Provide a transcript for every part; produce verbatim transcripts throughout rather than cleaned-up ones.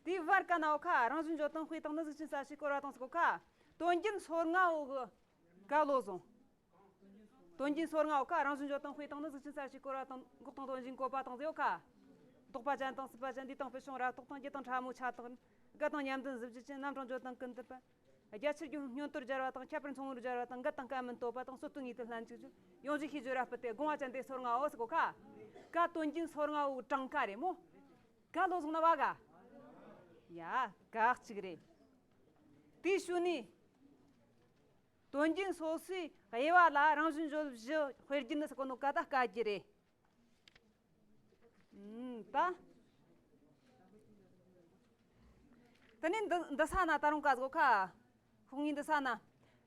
དེའི་བར་ག་ན་འོ་ཁ་རང་བཞིན་བརྗོད་དང་དཔེ་དང་ནི། གཟུགས་ཅན་གསལ་བྱེད་བསྐོར་བ་དང་ཟེར་གོ་ཁ། དོན་རྒྱན་སོ་ལྔ་བོ་གི་ག་བློ་བཟུང་། དོན་རྒྱན་སོ་ལྔ་བོ་ཁ་རང་བཞིན་བརྗོད་དང་དཔེ་དང་ནི། གཟུགས་ཅན་གསལ་བྱེད་བསྐོར་བ་དང་། འགོག་དང་དོན་གཞན་བཀོད་པ་དང་ཟེར་གོ་ཁ། ལྡོག་པ་ཅན་དང་སྲིད་པ་ཅན། འདས་དང་ཕུལ་བྱུང་རབ་རྟོག་དང་། རྒྱུ་དང་ཕྲ་མོ་ཆ་དང་། དགའ་དང་ཉམས་ལྡན་གཟི་བརྗིད་ཅན། རྣམ་གྲངས་བརྗོད་དང་ཀུན་བཏུས་པ། རྒྱ་ཆེར་རྒྱུ་བསྙོན་དོར་སྦྱར་བ་དང་། ཁྱད་པར་མཚུངས་པར་སྦྱར་བ་དང་། འགལ་དང་འགལ་མིན་བསྟོད་པ་དང་། སྲོལ་བཏོད་ངེས་བསྟན་ལྷན་ཅིག་སྦྱོར། ཡོངས་གཞི་ཤེས་བརྗོད་རབ་སྤེལ་ཏེ། དགོངས་པ་ཅན་དེ་སོ་ལྔ་བོ་ཟེར་གོ་ཁ། ཀ་དོན་རྒྱན་སོ་ལྔ་བོའི་གྲངས་ཀ་རེད་མོ། ག་བློ་བཟུང་ན་བ་ག། ཡ་ག་གཅིག་རེད། དེའི་ཤུལ་ནས་དོན་རྒྱན་སོ་སོའི་དབྱེ་བ་ལ་རང་བཞིན་བརྗོད་བཞི་དཔེར་བརྗོད་ནི་ཟེར་གོ་ནོ་ཀ་ད་དཀའ་རྒྱུ་རེད། ཨུམ། ད། དེ་ནས་འདི་འདི་ས་ན་ད་རུང་ག་ཟེར་གོ་ཁ། ཤོག་ངོས་འདི་ས་ན།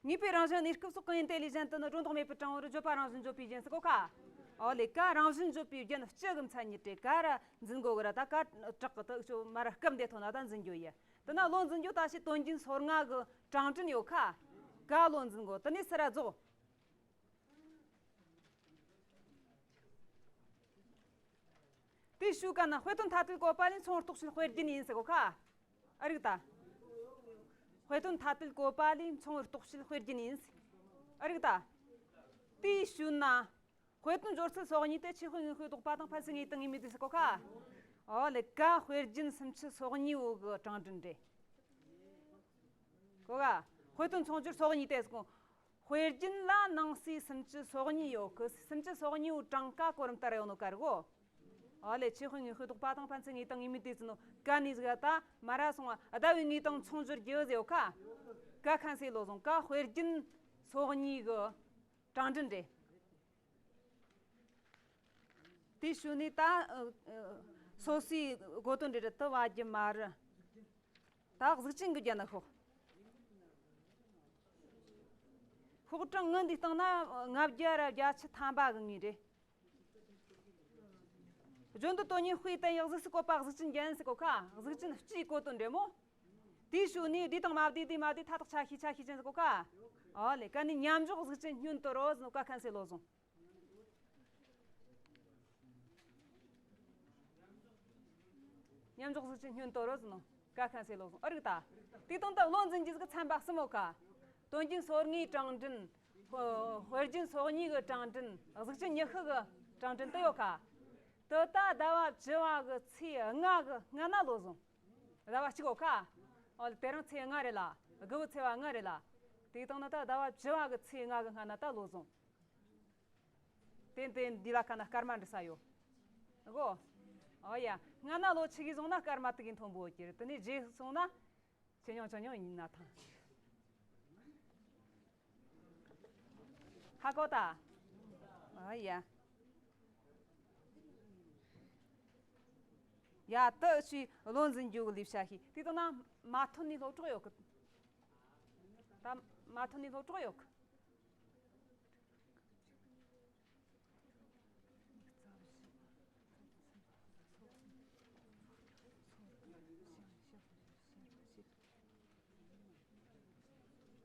ངེས་པའི་རང་བཞིན་གནས་སྐབས་སོགས་གང་ཡིན་དེ་ལས་གཞན་དུ་ནི། སྒྲོ་འདོགས་མེད་པར་དྲང་བོར་བརྗོད་པ་རང་བཞིན་བརྗོད་པའི་རྒྱན་ཟེར་གོ་ཁ། ཨོ་ལེ། ཀ་རང་བཞིན་བརྗོད་པའི་རྒྱན་སྤྱི་གི་མཚན་ཉིད་དེ་ག་ར་འཛིན་དགོས་གི་ར། ད་ཀ་དྲག་གི་ད་ཅོ་མ་ར་སྐབས་འདི་ཐོན་ན་ད་འཛིན་རྒྱུ་ཡིན། དེ་ན་བློ་འཛིན་རྒྱུ་ད་ཕྱི་དོན་རྒྱན་སོ་ལྔ་གི་གྲངས་འདྲེན་ཡོད་ཁ། ག་བློ་འཛིན་དགོས། དེ་ནས་སི་ར་རྫོགས། དེའི་ཤུལ་ག་ན་དཔེ་དོན་ཐ་དད་བཀོད་པ་ལས་མཚུངས་པར་རྟོགས་བྱེད་དཔེར་བརྗོད་ཡིན་ཟེར་གོ་ཁ། ཨ་རིག་ད། དཔེ་དོན་ཐ་དད་བཀོད་པ་ལས་མཚུངས་པར་རྟོགས་བྱེད་དཔེར་བརྗོད་ཡིན་ཟེར། ཨ་རིག་ད། དེའི་ཤུལ་ན། དཔེ་དོན་སྦྱོར་ཚུལ་སོ་གཉིས་ཏེ། ཆོས་དཔེ་དངོས་དཔེ་ལྡོག་པ་དང་། ཕན་ཚུན་ངེས་དང་ངེས་མེད་དེ་ཟེར་གོ་ཁ། ཨོ་ལེ། ཀ་དཔེར་བརྗོད་སུམ་ཅུ་སོ་གཉིས་བོ་གི་གྲངས་འདྲེན་རེད། གོ་ག། དཔེ་དོན་མཚུངས་སྦྱོར་སོ་གཉིས་ཏེ་ཟེར་གོ། དཔེར་བརྗོད་ལ་ནང་གསེས་སུམ་ཅུ་སོ་གཉིས་ཡོད་གི། སུམ་ཅུ་སོ་གཉིས་བོའི་གྲངས་ཀ་གོ་རིམ་ལྟར་ཡོད་ནོ་ག་རེད་གོ། ཨོ་ལེ། ཆོས་དཔེ་དངོས་དཔེ་ལྡོག་པ་དང་། ཕན་ཚུན་ངེས་དང་ངེས་མེད་དེ་ཟེར་ནོ་ག་ནས་ཟིག་ད་མ་ར་སོང་བ། ཨ་ད་བའི་ངེས་དང་མཚུངས་སྦྱོར་རྒྱུ་ཟེར་ཡོད་ཁ། ཀ་ཁ་སེ་བློ་བཟུང་། ཀ་དཔེར་བརྗོད་སོ་གཉིས་གི་གྲངས་འདྲེན་རེད། དེའི་ཤུལ་ནས་ད་ཨ་ཨ་སོ་སོའི་གོ་དོན་འདྲེ་རུ་དུ་བ་རྒྱུ་མ་རུ། ད་གཟུགས་ཅན་གྱི་རྒྱན་ན་ཤོག། ཤོག་གྲངས་ངི་འདི་སྟེང་ན་ལྔ་བརྒྱ་ར་བརྒྱད་ཅུ་ཐམ་པ་གི་ངོས་རེད། བརྗོད་འདོད་དོན་གཉེར་དཔེ་བསྟན་ཡག། གཟུགས་སུ་བཀོད་པ་གཟུགས་ཅན་རྒྱན་ཟེར་གོ་ཁ། གཟུགས་ཅན་སྤྱིའི་གོ་དོན་འདྲེ་མོ། དེའི་ཤུལ་ནས་བསྡུས་དང་མ་བསྡུས། བསྡུས་མ་བསྡུས། མཐའ་དག་ཆ་ཤས་ཆ་ཤས་ཅན་ཟེར་གོ་ཁ། ཨོ་ལེ། ཀ་ནས་མཉམ་འཇོག་གཟུགས་ཅན་བསྙོན་དོར་རོ་ཟེར་ནོ་ཀ་ཁ་སེ་བློ་བཟུང་། མཉམ་འཇོག་གཟུགས་ཅན་བསྙོན་དོར་རོ་ཟེར་ནོ་ཀ་ཁ་སེ་བློ་བཟུང་། ཨ་རིག་ད། དེ་དང་ད་བློ་འཛིན་རྒྱུ་ཟིག་ཚན་པ་གསུམ་ཡོད་ཁ། དོན་རྒྱན་སོ་ལྔའི་གྲངས་འདྲེན། དཔེ་རྒྱན་སོ་གཉིས་གི་གྲངས་འདྲེན། གཟུགས་ཅན་ཉི་ཤུ་གི་གྲངས་འདྲེན་དུ་ཡོད་ཁ། དེ་ད་ཟླ་བ་བཅུ་བ་གི་ཚེས་ལྔ་གི་སྔ་ན་བློ་བཟུང་། ཟླ་བ་གཅིག་ཡོད་ཁ། ཨོ་ལེ། དེ་རིང་ཚེས་ལྔ་རེད་ལ། དགུ་བའི་ཚེས་པ་ལྔ་རེད་ལ། དེ་དང་ན་ད་ཟླ་བ་བཅུ་བ་གི་ཚེས་ལྔ་གི་སྔ་ན་ད་བློ་བཟུང་། ཏན་ཏན་འདི་ལ་ཁ་ན་སྐར་མ་འདྲི་ས་ཡོད། གོ། ཨོ་ཡ། སྔ་ན་ལོ་ཆི་གི་བཟུང་ན་སྐར་མ་དེ་གི་མཐོན་པོ་གྱུར། དེ་ནས་རྗེས་སོང་ན་ཆེ་ཉུང་ཆུང་ཉུང་ཡིན་ན་ཐང་། ཧ་གོ་ད། ཨོ་ཡ། ཡ། དེ་ཆི་བློ་འཛིན་རྒྱུ་གི་ལས་བྱ་ཤེས། དེ་དང་ན་མ་ཐོན་ནས་སློབ་གྲོགས་ཡོད་གི། ད་མ་ཐོན་ནས་སློབ་གྲོགས་ཡོད་གི།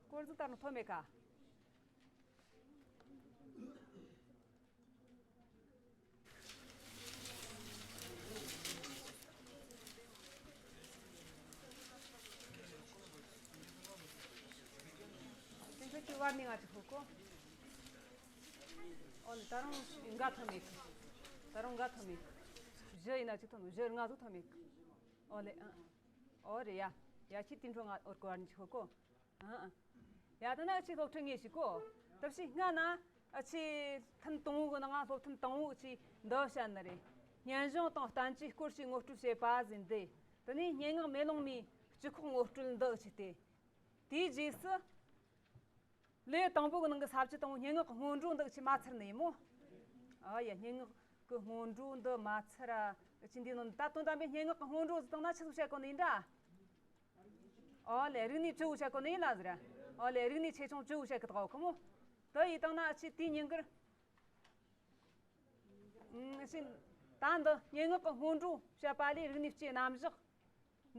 སྐོར་ཟིག་ལྟར་ནོ་ཐོན་མེད་ཀ། དེ་ཚོ་ཁྱོད་བར་ནས་ང་ཅིག་ཧོ་གོ། ཨོ་ལེ། ད་རུང་འགའ་ཐོན་མེད་གི། ད་རུང་འགའ་ཐོན་མེད་གི། བཞི་ཡིན་ན་ཅིག་ཐོན། བཞི་ལྔ་ཟིག་ཐོན་མེད་གི། ཨོ་ལེ། ཨ། ཨོ་རེད་ཡ། ཡ་ཁྱོད་དེ་འཕྲོ་ང་འོར་གོ་བར་ནས་ཅིག་ཧོ་གོ། ཨ་ཨ། ཡ་ད་ན་ཨ་ཆི་སློབ་ཁྲིད་ངས་ཞིག་གོ། ད་ཕྱི་སྔ་ན་ཨ་ཆི་ཐུན་དང་པོ་གི་ནང་ང་སློབ་ཐུན་དང་པོ་ཨ་ཆི་འདི་བཤད་ནི་རེད། སྙན་གཞུང་དང་བསྟན་བཅོས་སྐོར་ཞིག་ངོ་སྤྲོད་བྱེད་པ་ཟེར་འདི། དེ་ནས་སྙན་ངག་མེ་ལོང་མའི་སྤྱི་ཁོག་ངོ་སྤྲོད་འདི་ཨ་ཆི་སྟེ། དེའི་རྗེས་སུ་ལེའུ་དང་པོ་གི་ནང་གི་ས་བཅད་དང་པོ་སྙན་ངག་གི་སྔོན་འགྲོ་འདི་ཨ་ཆི་མ་ཚར་ནི་ཡིན་མོ། ཨ་ཡ། སྙན་ངག་གི་སྔོན་འགྲོ་འདི་མ་ཚར་ར་ཨ་ཆི་འདི་ནང་ད་དོན་དམ་པའི་སྙན་ངག་གི་སྔོན་འགྲོ་ཟེར་བཏང་ན་ཆི་ཟིག་བཤད་གོ་ནི་ཡིན་འདྲ། ཨོ་ལེ། རིག་གནས་བཅུ་བོ་བཤད་གོ་ནི་ཡིན་ལ་ཟེར། ཨོ་ལེ། རིག་གནས་ཆེ་ཆུང་བཅུ་བོ་བཤད་གི་དགའ་བོ་ཁོ་མོ། དེ་ཡི་སྟེང་ན་ཨ་ཆི་དེའི་ཉིན་དཀར། ཨ་ཆི་ད་འདི་སྙན་ངག་གི་སྔོན་འགྲོ་བཤད་པ་ལས་རིག་གནས་བཅུའི་རྣམ་གཞག་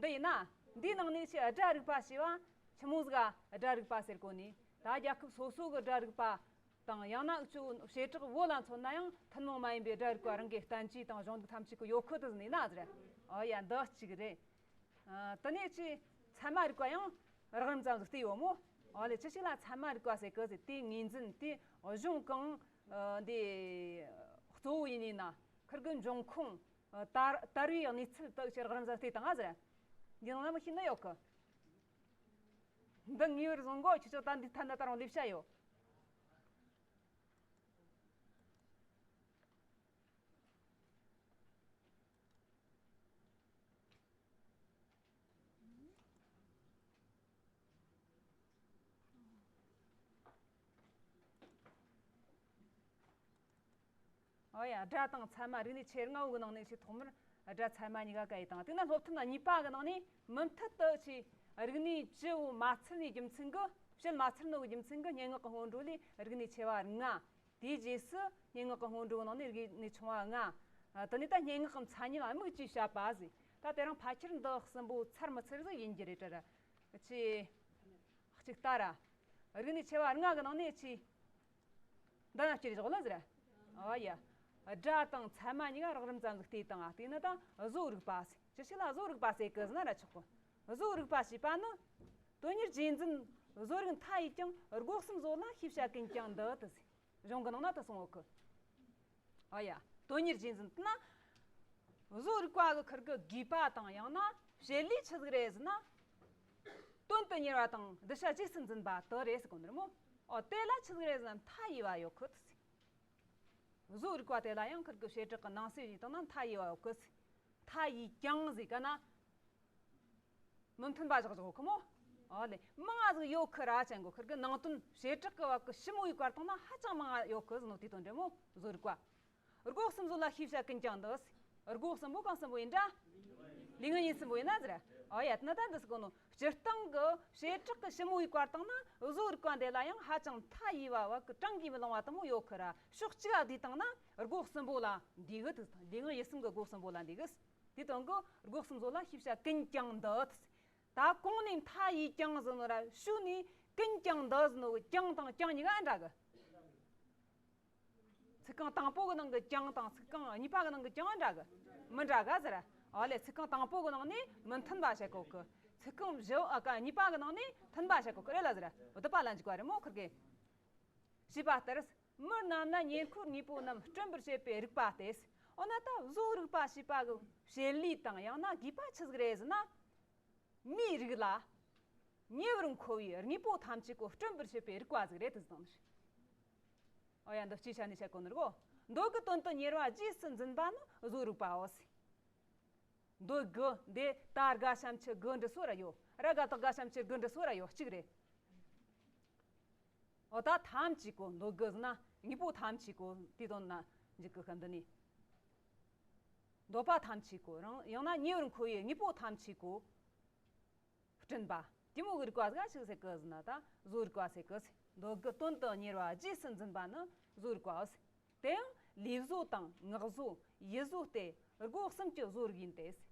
འདི་ཡིན་ན། འདིའི་ནང་ནས་ཆི་སྒྲ་རིག་པ་ཞེས་པ་ཆི་མོ་ཟིག་ག་སྒྲ་རིག་པ་ཟེར་གོ་ནི། ད་རྒྱལ་ཁབ་སོ་སོ་གི་སྒྲ་རིག་པ་དང་། ཡང་ན་འུ་ཆོ་བྱེ་བྲག་བོད་ལ་མཚོན་ན་ཡང་ཐུན་མོང་མ་ཡིན་པའི་སྒྲ་རིག་པ་རང་གི་བསྟན་བཅོས་དང་གཞུང་ལུགས་ཐམས་ཅད་ཀྱི་ཡོད་ཁུལ་དུ་ཟིན་ཡིན་ན་ཟེར། ཨོ་ཡ། འདི་གཅིག་རེད། ཨ། དེ་ནས་ཅི་ཚད་མ་རིག་པ་ཡང་རགས་རིམ་ཙམ་ཟིག་བལྟས་ཡོད་མོ། ཨོ་ལེ། ཅི་ཞིག་ལ་ཚད་མ་རིག་པ་ཟེར་གི་ཟེར། དེའི་ངོས་འཛིན་དེ་གཞུང་གང་ཨ་འདི་གཙོ་བོ་ཡིན་ནི་ན། ཁིར་གི་འབྱུང་ཁུངས་ཨ་དར་དར་བའི་གནས་ཚུལ་དག་ཅིག་རགས་རིམ་ཙམ་བལྟས་བཏང་ང་ཟེར། འདི་ནང་ལ་མི་ཤེས་ནི་ཡོད་གི། འདི་ངེས་པར་བཟུང་དགོ། ཁྱེད་ཆོ་ད་འདི་ཐ་ན་ད་རུང་ལེ་བྱ་ཡོད། ཨོ་ཡ། སྒྲ་དང་ཚད་མ་རིག་གནས་ཆེ་ལྔ་བོ་གི་ནང་ནས་ཆེས་ཐོག་མར་སྒྲ་ཚད་མ་གཉིས་ཀ་བཀར་ཡི་དང་། དེ་ན་སློབ་ཐུན་གཉིས་པ་གི་ནང་ནས་མུ་མཐུད་དུ་ཆེས་རིག་གནས་བཅུ་བོ་མ་ཚར་ནི་རྒྱུ་མཚན་གི། བཤད་མ་ཚར་ནོ་གི་རྒྱུ་མཚན་གི་སྙན་ངག་གི་སྔོན་འགྲོ་ལས་རིག་གནས་ཆེ་བ་ལྔ། དེའི་རྗེས་སུ་སྙན་ངག་གི་སྔོན་འགྲོའི་ནང་ནས་རིག་གནས་ཆུང་བ་ལྔ། ཨ། དེ་ནས་ད་སྙན་ངག་གི་མཚན་ཉིད་ལ་དམིགས་ཀྱིས་བཤད་པ་ཟེར། ད་དེ་རིང་ཕལ་ཆེར་འདི་གསུམ་པོ་ཚར་མི་ཚར་ཟིག་ཡིན་རྒྱུ་རེད་དྲ་ར། ཆེ་གཅིག་ལྟ་ར། རིག་གནས་ཆེ་བ་ལྔ་གི་ནང་ནས་ཆེ་འདི་ན་ཅི་རེད་བཞག་ལ་ཟེར། ཨ་ཡ། སྒྲ་དང་ཚད་མ་གཉིས་ཀ་རགས་རིམ་ཙམ་ཟིག་བལྟས་བཏང་ང་། བལྟས་ན་ད་བཟོ་རིག་པ་ཟེར། ཅི་ཞིག་ལ་བཟོ་རིག་པ་ཟེར་གི་ཟེར་ན་ར་ཆོག་གི། བཟོ་རིག་པ་ཞེས་པ་ནི། དོན་གཉེར་རྗེས་འཛིན་བཟོ་རིག་མཐའ་ཡས་ཀྱང་། སྒོ་གསུམ་བཟོ་ལ་ཤེས་བྱ་ཀུན་ཀྱང་འདུ་དེ་ཟེར། གཞུང་གི་ནང་ན་དེ་གསུངས་ཡོད་གི། ཨ་ཡ། དོན་གཉེར་རྗེས་འཛིན་ན། བཟོ་རིག་པ་གི་ཁིར་གི་དགོས་པ་དང་ཡང་ན་བྱེད་ལས་ཆི་ཟིག་རེད་ཟེར་ན། དོན་དུ་གཉེར་བ་དང་གདུལ་བྱ་རྗེས་སུ་འཛིན་པ་དེ་རེད་ཟེར་གོ་ནི་རེད་མོ། ཨོ། དེ་ལ་ཆི་ཟིག་རེད་ཟེར་ན་མཐའ་ཡས་པ་ཡོད་གི་དེ་ཟེར། བཟོ་རིག་པ་དེ་ལ་ཡང་ཁིར་གི་བྱེ་བྲག་གི་ནང་གསེས་ཡིན་དང་ན་མཐའ་ཡས་པ་ཡོད་གི་ཟེར། མཐའ་ཡས་ཀྱང་ཟེར་ག་ན། མི་མཐུན་པ་བཞག་བཞག་གོ་མོ། ཨོ་ལེ། མང་ང་ཟིག་ཡོད་ཁི་ར་ཅན་གོ། ཁིར་གི་ནང་དོན་བྱེ་བྲག་གི་བ་གི་ཞིབ་མོ་ཡི་བཀར་བཏང་ན་ཧ་ཅང་མང་ང་ཡོད་ཁི་ཟེར་ནོ་དེ་དོན་འདྲ་མོ། བཟོ་རིག་པ། སྒོ་གསུམ་བཟོ་ལ་ཤེས་བྱ་ཀུན་ཀྱང་འདུ། སྒོ་གསུམ་པོ་གང་གསུམ་པོ་ཡིན་འདྲ། ལས་ངན་ཡིན་གསུམ་པོ་ཡིན་ན་ཟེར། ཨོ་ཡ། དེ་ན་ད་འདི་ཟེར་གོ་ནོ། སྤྱིར་བཏང་གི་བྱེ་བྲག་གི་ཞིབ་མོ་ཡི་བཀར་བཏང་ན་བཟོ་རིག་པ་འདི་ལ་ཡང་ཧ་ཅང་མཐའ་ཡས་པ་བ་གི་བགྲང་གིས་མི་ལང་བ་དེ་མོ་ཡོད་ཁི་ར། ཕྱོགས་གཅིག་ག་བསྡུས་བཏང་ན་སྒོ་གསུམ་པོ་ལ་འདུས་གི། དེ་ལས་ངན་ཡིད་གསུམ་གི་སྒོ་གསུམ་པོ་ལ་འདུས་གི། དེ་དོན་གི་སྒོ་གསུམ་བཟོ་ལ་ཤེས་བྱ་ཀུན་ཀྱང་འདུ། ད་གོང་ནས་མཐའ་ཡས་ཀྱང་ཟེར་ནོ་ར་ཤུལ་ནས་ཀུན་ཀྱང་འདུ་ཟེར་ནོ་གི་ཀྱང་དང་ཀྱང་གཉིས་ཀ་འདྲ་གི། ཚིག་རྐང་དང་པོ་གི་ནང་གི་ཀྱང་དང་ཚིག་རྐང་གཉིས་པ་གི་ནང་གི་ཀྱང་འདྲ་གི། མི་འདྲ་ག་ཟེར། ཨོ་ལེ། ཚིག་རྐང་དང་པོ་གི་ནང་ནས་མི་མཐུན་པ་བཤད་གོ་གི། ཚིག་རྐང་བཞི་ཨ་ཀ་གཉིས་པ་གི་ནང་ནས་མཐུན་པ་བཤད་གོ་གི་རེད་ལ་ཟེར། བསྡུ་བ་ལ་འཇུག་པ་རེད་མོ་ཁིར་གི། ཞེས་པ་ལྟར། མི་རྣམས་ན་ཉེར་མཁོའི་དངོས་པོ་རྣམས་སྐྲུན་པར་བྱེད་པའི་རིག་པ་སྟེ། འོ་ན་ད་བཟོ་རིག་པ་ཞེས་པ་གི་བྱེད་ལས་དང་ཡང་ན་དགོས་པ་ཆི་ཟིག་རེད་ཟེར་ན། མིའི་རིགས་ལ་ཉེ་བར་མཁོ་བའི་དངོས་པོ་ཐམས་ཅད་པོ་སྐྲུན་པར་བྱེད་པའི་རིག་པ་ཟིག་རེད་དེ་ཟེར་ནི། ཨོ་ཡ། འདི་སྤྱིའི་ཆ་ནས་བཤད་གོ་ནི་རེད་གོ། མདོ་གི་དོན་དུ་གཉེར་བ་རྗེས་སུ་འཛིན་པ་ནི་བཟོ་རིག་པའོ་ཟེར། མདོ་གི་འདི་ད་རྒ་ཤམ་ཆི་གི་འབྲི་སྲོལ་ར་ཡོད། ར་ག་བཏགས་རྒ་ཤམ་ཆི་གི་འབྲི་སྲོལ་ར་ཡོད། གཅིག་རེད། ཨོ་ད་ཐམས་ཅད་པོ། མདོ་གི་ཟེར་ན་དངོས་པོ་ཐམས་ཅད་པོ་དེ་དོན་ན་འཇུག་གི་ཤམ་འདི་ནི། འདོད་པ་ཐམས་ཅད་པོ་རང་ཡང་ན་ཉེ་བར་མཁོ་བའི་དངོས་པོ་ཐམས་ཅད་པོ་སྐྲུན་པ། དེ་མོ་གི་རིག་པ་ཟིག་ཆི་ཟེར་གི་ཟེར་ན་ད་བཟོ་རིག་པ་ཟེར་གི་ཟེར། མདོ་གི་དོན་དུ་གཉེར་བ་རྗེས་སུ་འཛིན་པ་ནི་བཟོ་རིག་པའོ་ཟེར། དེ་ཡང་ལུས་བཟོ་དང་ངག་བཟོ་ཡིད་བཟོ་སྟེ་སྒོ་གསུམ་གྱི་བཟོ་རིག་ཡིན་ཏེ་ཟེར།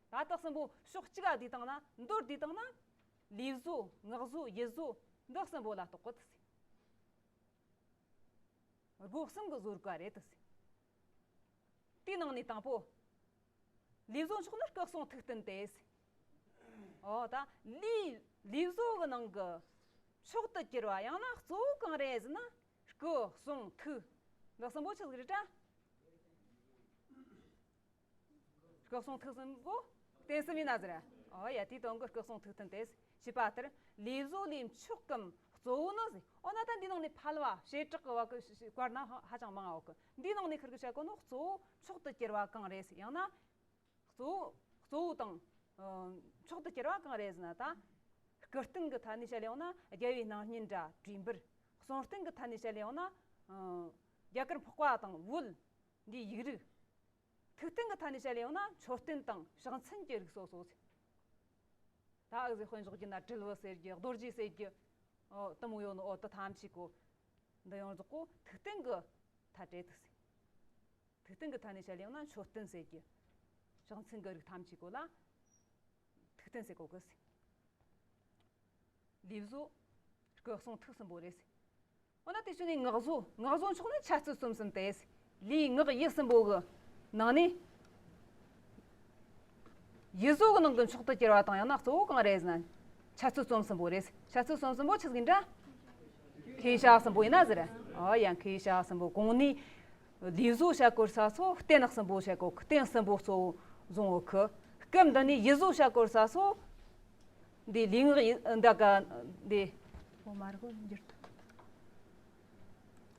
ད་དག་གསུམ་པོ་ཕྱོགས་གཅིག་ག་བསྡུས་བཏང་ན། མདོར་བསྡུས་བཏང་ན། ལུས་བཟོ་ངག་བཟོ་ཡིད་བཟོ་འདི་གསུམ་པོ་ལ་གཏོགས་གི་ཟེར། སྒོ་གསུམ་གི་བཟོ་རིག་པ་རེད་དེ་ཟེར། དེའི་ནང་ནས་དང་པོ། ལུས་བཟོ་མཆོག་ནི་སྐུ་གསུང་ཐུགས་རྟེན་ཏེ་ཟེར། ཨོ་ད་ལུས་ལུས་བཟོ་གི་ནང་གི་མཆོག་ཏུ་གྱུར་པ་ཡང་ན་གཙོ་བོ་གང་རེད་ཟེར་ན། སྐུ་གསུང་ཐུགས་འདི་གསུམ་པོ་ཆི་ཟིག་རེད་དྲ། སྐུ་གསུང་ཐུགས་གསུམ་པོ་རྟེན་གསུམ་ཡིན་ན་ཟེར། ཨོ་ཡ། དེའི་དོན་གི་སྐུ་གསུང་ཐུགས་རྟེན་ཏེ་ཟེར། ཞེས་པ་ལྟར་ལུས་བཟོ་ལས་མཆོག་གམ་གཙོ་བོ་ནི་ཟེར། འོ་ན་ད་འདིའི་ནང་ནས་ཕལ་བ་བྱེ་བྲག་གི་བ་གི་བཀར་ན་ཧ་ཧ་ཅང་མང་ང་ཡོད་གི། འདིའི་ནང་ནས་ཁིར་གི་བཤད་གོ་ནོ་གཙོ་བོ་མཆོག་ཏུ་གྱུར་པ་གང་རེད་ཟེར། ཡང་ན་གཙོ་བོ་གཙོ་བོ་དང་ཨ་མཆོག་ཏུ་གྱུར་པ་གང་རེད་ཟེར་ན། ད་སྐུ་རྟེན་གི་ཐད་ནས་བཤད་ཡོང་ན་རྒྱལ་བའི་སྣང་བརྙན་འདྲ་བྲིས་འབུར། གསུང་རྟེན་གི་ཐད་ནས་བཤད་ཡོང་ན་ཨ་རྒྱ་གར་འཕགས་པ་དང་བོད་འདིའི་ཡིག་རིགས། ཐུགས་རྟེན་གྱི་ཐད་ནས་བཤད་ཡོང་ན་མཆོད་རྟེན་དང་ཕྱག་མཚན་གྱི་རིགས་སོ་སོ་ཟེར། ད་ཨ་ཟེར་དཔེ་འཇོག་རྒྱུ་ན་དྲིལ་བུ་ཟེར་རྒྱུ། རྡོ་རྗེ་ཟེར་རྒྱུ། ཨོ་དེ་མོ་ཡོད་ནོ། ཨོ་དེ་ཐམས་ཅད་པོ་འདི་ཡོངས་རྫོགས་པོ་ཐུགས་རྟེན་གྱི་ཐད་རེད་དེ་ཟེར། ཐུགས་རྟེན་གྱི་ཐད་ནས་བཤད་ཡོང་ན་མཆོད་རྟེན་ཟེར་རྒྱུ། ཕྱག་མཚན་གྱི་རིགས་ཐམས་ཅད་པོ་ལ་ཐུགས་རྟེན་ཟེར་གོ་གི་ཟེར། ལུས་བཟོ་སྐུ་གསུང་ཐུགས་གསུམ་པོ་རེད་ཟེར། འོ་ན་དེ་བྱས་ནས་ངག་བཟོ། ངག་བཟོ་མཆོག་ནི་འཆད་རྩོད་རྩོམ་གསུམ་ཏེ་ཟེར། ལུས་ངག་ཡིད་གསུམ་པོ་གི་ནང་ནས་ ཡིད་བཟོ་གི་ནང་གི་མཆོག་ཏུ་གྱུར་པ་དང་། ཡང་ན་གཙོ་བོ་གང་རེད་ཟེར་ན། འཆད་རྩོད་རྩོམ་གསུམ་པོ་རེད། འཆད་རྩོད་རྩོམ་གསུམ་པོ་ཆི་ཟིག་ཡིན་འདྲ། མཁས་བྱ་གསུམ་པོ་ཡིན་ན་ཟེར། ཨོ་ཡ། མཁས་བྱ་གསུམ་པོ། གོང་ནས་ལུས་བཟོ་བྱ་དགོས་ས་སོ་རྟེན་གསུམ་པོ་བྱ་དགོས། རྟེན་གསུམ་པོ་གཙོ་བོ་བཟུང་ཡོད་གི། སྐབས་འདི་ནས་ཡིད་བཟོ་བྱ་དགོས་ས་སོ། འདི་ལུས་ངག་ཡིད་འདི་ག་འདི། ཨོ་མ་རེད་གོ། འགྱུར་ཏོ།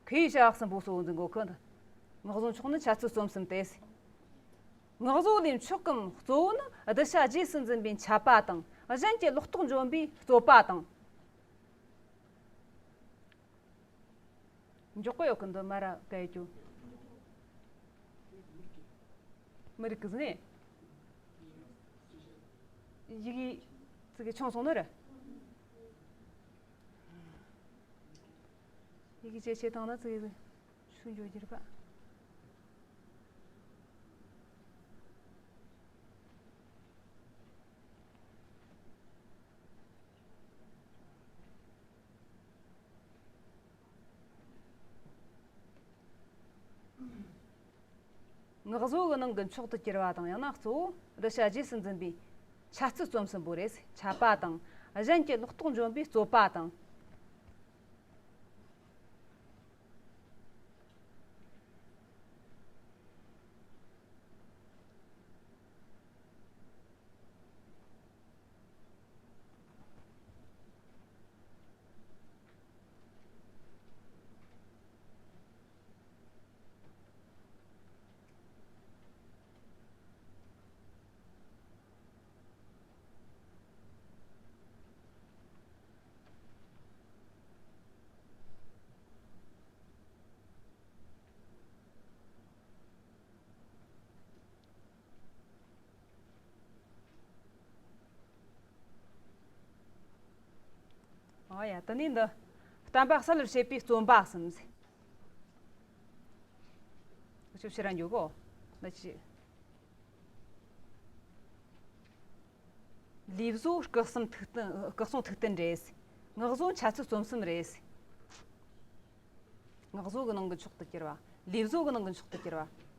མཁས་བྱ་གསུམ་པོ་གཙོ་བོ་འཛིན་དགོས་གི། ངག་བཟོ་མཆོག་ནི་འཆད་རྩོད་རྩོམ་གསུམ་སྟེ། ངག་བཟོ་ལས་མཆོག་གམ་གཙོ་བོ་ནི། གདུལ་བྱ་རྗེས་སུ་འཛིན་པའི་འཆད་པ་དང་། གཞན་གྱི་ལོག་རྟོག་འཇོམས་པའི་རྩོད་པ་དང་། མགྱོགས་པོ་ཡོད་གི་འདི་མ་ར་ག་ཡེ་རྒྱུ། མི་རིག་གི་ཟིན་ནས། ཡི་གེ་ཙི་གེ་ཆུང་སོང་ནི་རེད། ཡི་གེ་ཇེ་ཆེ་བཏང་ན་ཙི་གེ་ཆུང་འགྱོ་རྒྱུ་རེད་པ། ངག་བཟོ་གི་ནང་གི་མཆོག་ཏུ་གྱུར་པ་དང་། ཡང་ན་གཙོ་བོ་གདུལ་བྱ་རྗེས་སུ་འཛིན་པའི་འཆད་རྩོད་རྩོམ་གསུམ་པོ་རེད། འཆད་པ་དང་། གཞན་གྱི་ལོག་རྟོག་འཇོམས་པའི་རྩོད་པ་དང་། ཨོ་ཡ། དེ་ནས་འདི་བསྟན་པ་གསལ་བར་བྱེད་པའི་རྩོམ་པ་གསུམ་ཟེར། ཁྱོད་ཕྱིར་ར་འགྱོ་གོ། འདི་ཅི། ལུས་བཟོ་སྐུ་གསུང་ཐུགས་རྟེན། སྐུ་གསུང་ཐུགས་རྟེན་རེད། ངག་བཟོ་འཆད་རྩོད་རྩོམ་གསུམ་རེད། ངག་བཟོ་གི་ནང་གི་མཆོག་ཏུ་གྱུར་པ། ལུས་བཟོ་གི་ནང་གི་མཆོག་ཏུ་གྱུར་པ།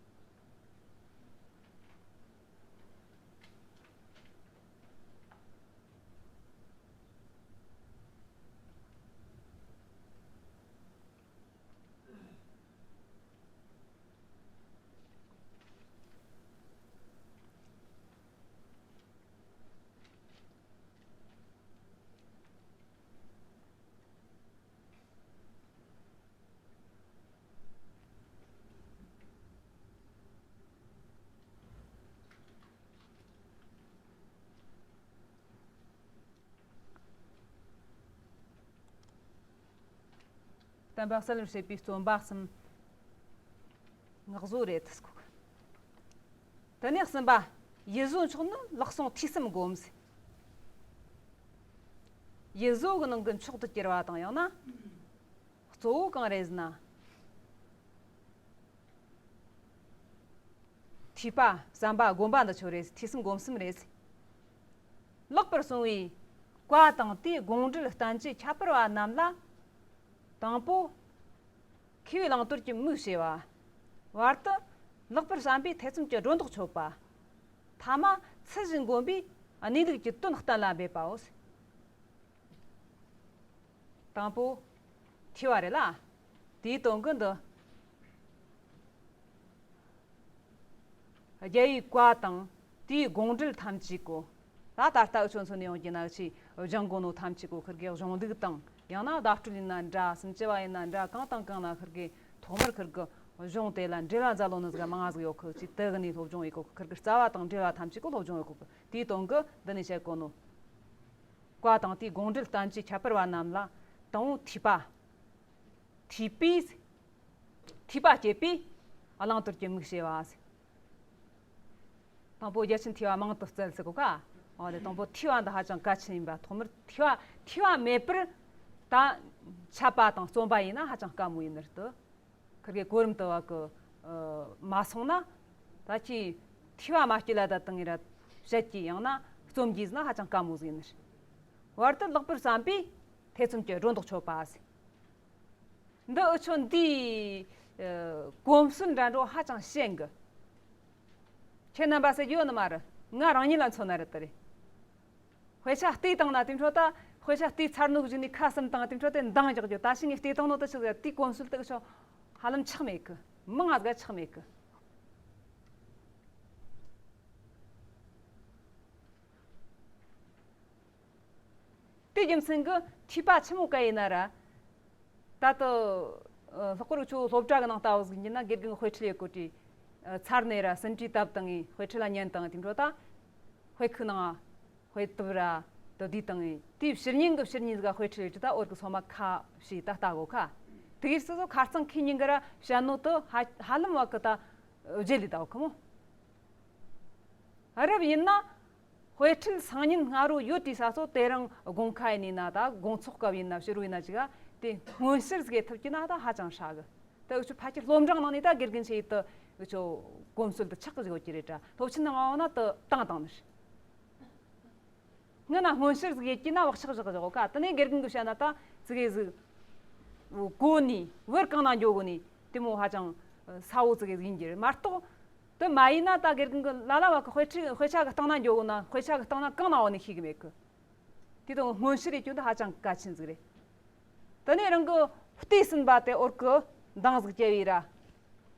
བསྟན་པ་གསལ་བར་བྱེད་པའི་རྩོམ་པ་གསུམ། ངག་བཟོ་རེད། དེ་ནས་གསུམ་པ། ཡིད་བཟོ་མཆོག་ནི་ལག་ཟུང་ཐོས་བསམ་སྒོམ་ཟེར། ཡིད་བཟོ་གི་ནང་གི་མཆོག་ཏུ་གྱུར་པ་དང་། ཡང་ན་གཙོ་བོ་གང་རེད་ཟེར་ན། ཐོས་པ། བསམ་པ། སྒོམ་པ་འདི་ཆོ་རེད། ཐོས་བསམ་སྒོམ་གསུམ་རེད། ལེགས་པར་གསུངས་པའི་བཀའ་དང་དེའི་དགོངས་འགྲེལ་བསྟན་བཅོས་ཁྱད་པར་བ་རྣམས་ལ། དང་པོ། མཁས་པའི་བླང་དོར་གྱི་མིག་ཕྱེ་བ། བར་དུ། ལེགས་པར་བསམ་པས་ཐེ་ཚོམ་གྱི་སྒྲོ་འདོགས་ཆོད་པ། ཐ་མ། ཚུལ་བཞིན་བསྒོམས་པས་གནས་ལུགས་ཀྱི་དོན་གཏན་ལ་འབེབས་པའོ། དང་པོ། ཐོས་པ་རེད་ལ། དེའི་དོན་གྱི་འདི། རྒྱལ་བའི་བཀའ་དང་དེའི་དགོངས་འགྲེལ་ཐམས་ཅད་གོ། ད་ད་ལྟ་འུ་ཆོ་མཚོན་ནས་ཡོང་རྒྱུ་ན་ཆེས་སྦྱང་དགོས་ནོ་ཐམས་ཅད་གོ། ཁིར་གི་གཞུང་ལུགས་དང་། ཡང་ན་བརྡ་སྤྲོད་ཡིན་ན་འདྲ། སུམ་ཅུ་པ་ཡིན་ན་འདྲ། གང་དང་གང་ན་ཁིར་གི་ཐོག་མར་ཁིར་གི་གཞུང་དེ་ལ་འགྲེལ་བ་མཛད་ལོ་ནི་ཟིག་མང་ང་ཟིག་ཡོད་གི། ཅི་དེ་གི་ནས་སློབ་སྦྱོང་ཡེད་གོ་གི། ཁིར་གི་རྩ་བ་དང་འགྲེལ་བ་ཐམས་ཅད་གོ་སློབ་སྦྱོང་ཡེད་གོ་གི། དེའི་དོན་གི་འདི་ནས་བཤད་གོ་ནོ། བཀའ་དང་དེའི་དགོངས་འགྲེལ་བསྟན་བཅོས་ཁྱད་པར་བ་རྣམས་ལ། དང་པོ་ཐོས་པ། ཐོས་པས། ཐོས་པ་སྐྱེས་པས་བླང་དོར་གྱི་མིག་ཕྱེ་བ་ཟེར། དང་པོ་རྒྱ་ཆེན་ཐོས་པ་མང་དུ་བཙལ་ཟེར་གོ་ཀ། འོ་དེ་དང་པོ་ཐོས་པ་འདི་ཧ་ཅང་གལ་ཆེན་ཡིན་པ། ཐོག་མར་ཐོས་པ། ཐོས་པ་མེད་པར་ད་འཆད་པ་དང་རྩོམ་པ་ཡིན་ན་ཧ་ཅང་དཀའ་མོ་ཡིན་ནི་རེད་དོ། ཁིར་གི་གོ་རིམ་དུ་བ་གི་མ་སོང་ན། ད་ཁྱེད་ཐོས་པ་མ་སྐྱེས་ལ་ད་དང་ངེ་ར་བཤད་ཀྱི། ཡང་ན་རྩོམ་གྱིས་ན་ཧ་ཅང་དཀའ་མོ་ཟིག་ཡིན་ནི་རེད། བར་དུ་ལེགས་པར་བསམ་པས་ཐེ་ཚོམ་གྱི་སྒྲོ་འདོགས་ཆོད་པ་ཟེར། འདི་འུ་ཆོ་འདིའི་ཨ་གོམས་སྲོལ་འདྲ་འགྲོ་ཧ་ཅང་ཞན་གི། ཁྱེད་རྣམ་པ་ཟེར་རྒྱུ་ཡོད་ནི་མ་རེད། ང་རང་ཉིད་ལ་མཚོན་ན་རེད་དེ་རེད། དཔེ་ཆ་བལྟས་བཏང་ན་དེ་འཕྲོ་ད། དཔེ་ཆ་བལྟས་ཚར་ནོ་གཞུག་ནས་ཁ་ཟུམ་བཏང་དེ་འཕྲོ་དེ་འདང་རྒྱག་རྒྱུ། ད་ཕྱི་ངས་བལྟས་བཏང་ནོ་ད་ཆི་ཟེར། དེའི་གོམས་སྲོལ་དེ་ཆོ་ཧ་ལམ་ཆགས་མེད་གི། མང་ང་ཟིག་ཆགས་མེད་གི། དེ་རྒྱུ་མཚན་གི་ཐོས་པ་ཆི་མོ་ག་ཡིན་ན་ར། ད་ལྟ་ཨ་ལྷག་པར་ཁྱོད་སློབ་གྲྭ་གི་ནང་ལྟ་བུ་ཟིག་ཡིན་ན། དགེ་རྒན་གི་དཔེ་ཁྲིད་ཡེད་གོ་དུས། ཨ་ཚར་ནས་ར་ཟིན་བྲིས་བཏབ་བཏང་ངས་དཔེ་ཁྲིད་ལ་ཉན་བཏང་། དེ་འཕྲོ་ད་དཔེ་ཁུག་ནང་དཔེ་དེབ་ར་དེ་བསྡུས་བཏང་ངས། དེའི་ཕྱི་ཉིན་གི་ཕྱི་ཉིན་ཟིག་ག་དཔེ་ཁྲིད་ཡེད་རྒྱུ་ད་འོར་གི་སོ་མ་ཁ་ཕྱེས་ད་ལྟ་གོ་ཁ། དེ་གིས་སོ་སོ་ཁ་རྩང་ཁེ་ཉིན་གི་ར་བཤད་ནོ་དེ་ཧ་ཧ་ལམ་བ་གི་ད་བརྗེད་ལས་ད་གོ་ཁི་མོ། རབ་ཡིན་ན། དཔེ་ཁྲིད་སང་ཉིན་སྔ་དྲོ་ཡོད་དུས་ས་སོ་དེ་རིང་དགོང་ཁ་ཡིན་ན་ད་དགོང་ཚོགས་སྐབས་ཡིན་ན་ཕྱི་དྲོ་ཡིན་ན་ཅིག་ག་དེ་མངོན་གསལ་ཟིག་ཐུབ་ཀྱི་ན་ད་ཧ་ཅང་ཧྲ་གི། ད་འུ་ཆོ་ཕལ་ཆེར་སློབ་འབྲིང་ནང་ནས་ད་དགེ་རྒན་ཆེ་ཡི་ད་འུ་ཆོ་གོམས་སྲོལ་དེ་ཆགས་གི་ཡོད་ཀྱི་རེད་དྲ། སློབ་ཆེན་ནང་འོང་ན་ད་བཏང་བཏང་ནི་རེད། སྔོན་ན་སྔོན་ཕྱིར་ཟིག་ཡེད་ཀྱི་ན་བག་ཆགས་བཞག་བཞག་ག། དེ་ནས་དགེ་རྒན་གྱིས་བཤད་ན་ད་ཙི་གེ་ཟིག་གོ་ནི་བར་གང་ན་འགྱོ་གོ་ནི་དེ་མོ་ཧ་ཅང་ས་བོ་ཙི་གེ་ཟིག་ཡིན་གྱི་རེད་མ་གཏོགས། དེ་མ་ཡིན་ན་ད་དགེ་རྒན་གྱིས་ལ་ལ་བ་གི་དཔེ་ཁྲིད་དཔེ་ཆ་གི་སྟེང་ན་འགྱོ་གོ་ན། དཔེ་ཆ་གི་སྟེང་ན་གང་ན་འོ་ནི་ཤེས་གི་མེད་གི། དེ་དང་སྔོན་ཕྱིར་ཡེད་རྒྱུ་འདི་ཧ་ཅང་གལ་ཆེན་ཟིག་རེད། དེ་ནས་རང་གི་བལྟས་ཟིན་པ་དེ་འོར་གི་འདང་ཟིག་རྒྱབ་ཡི་ར།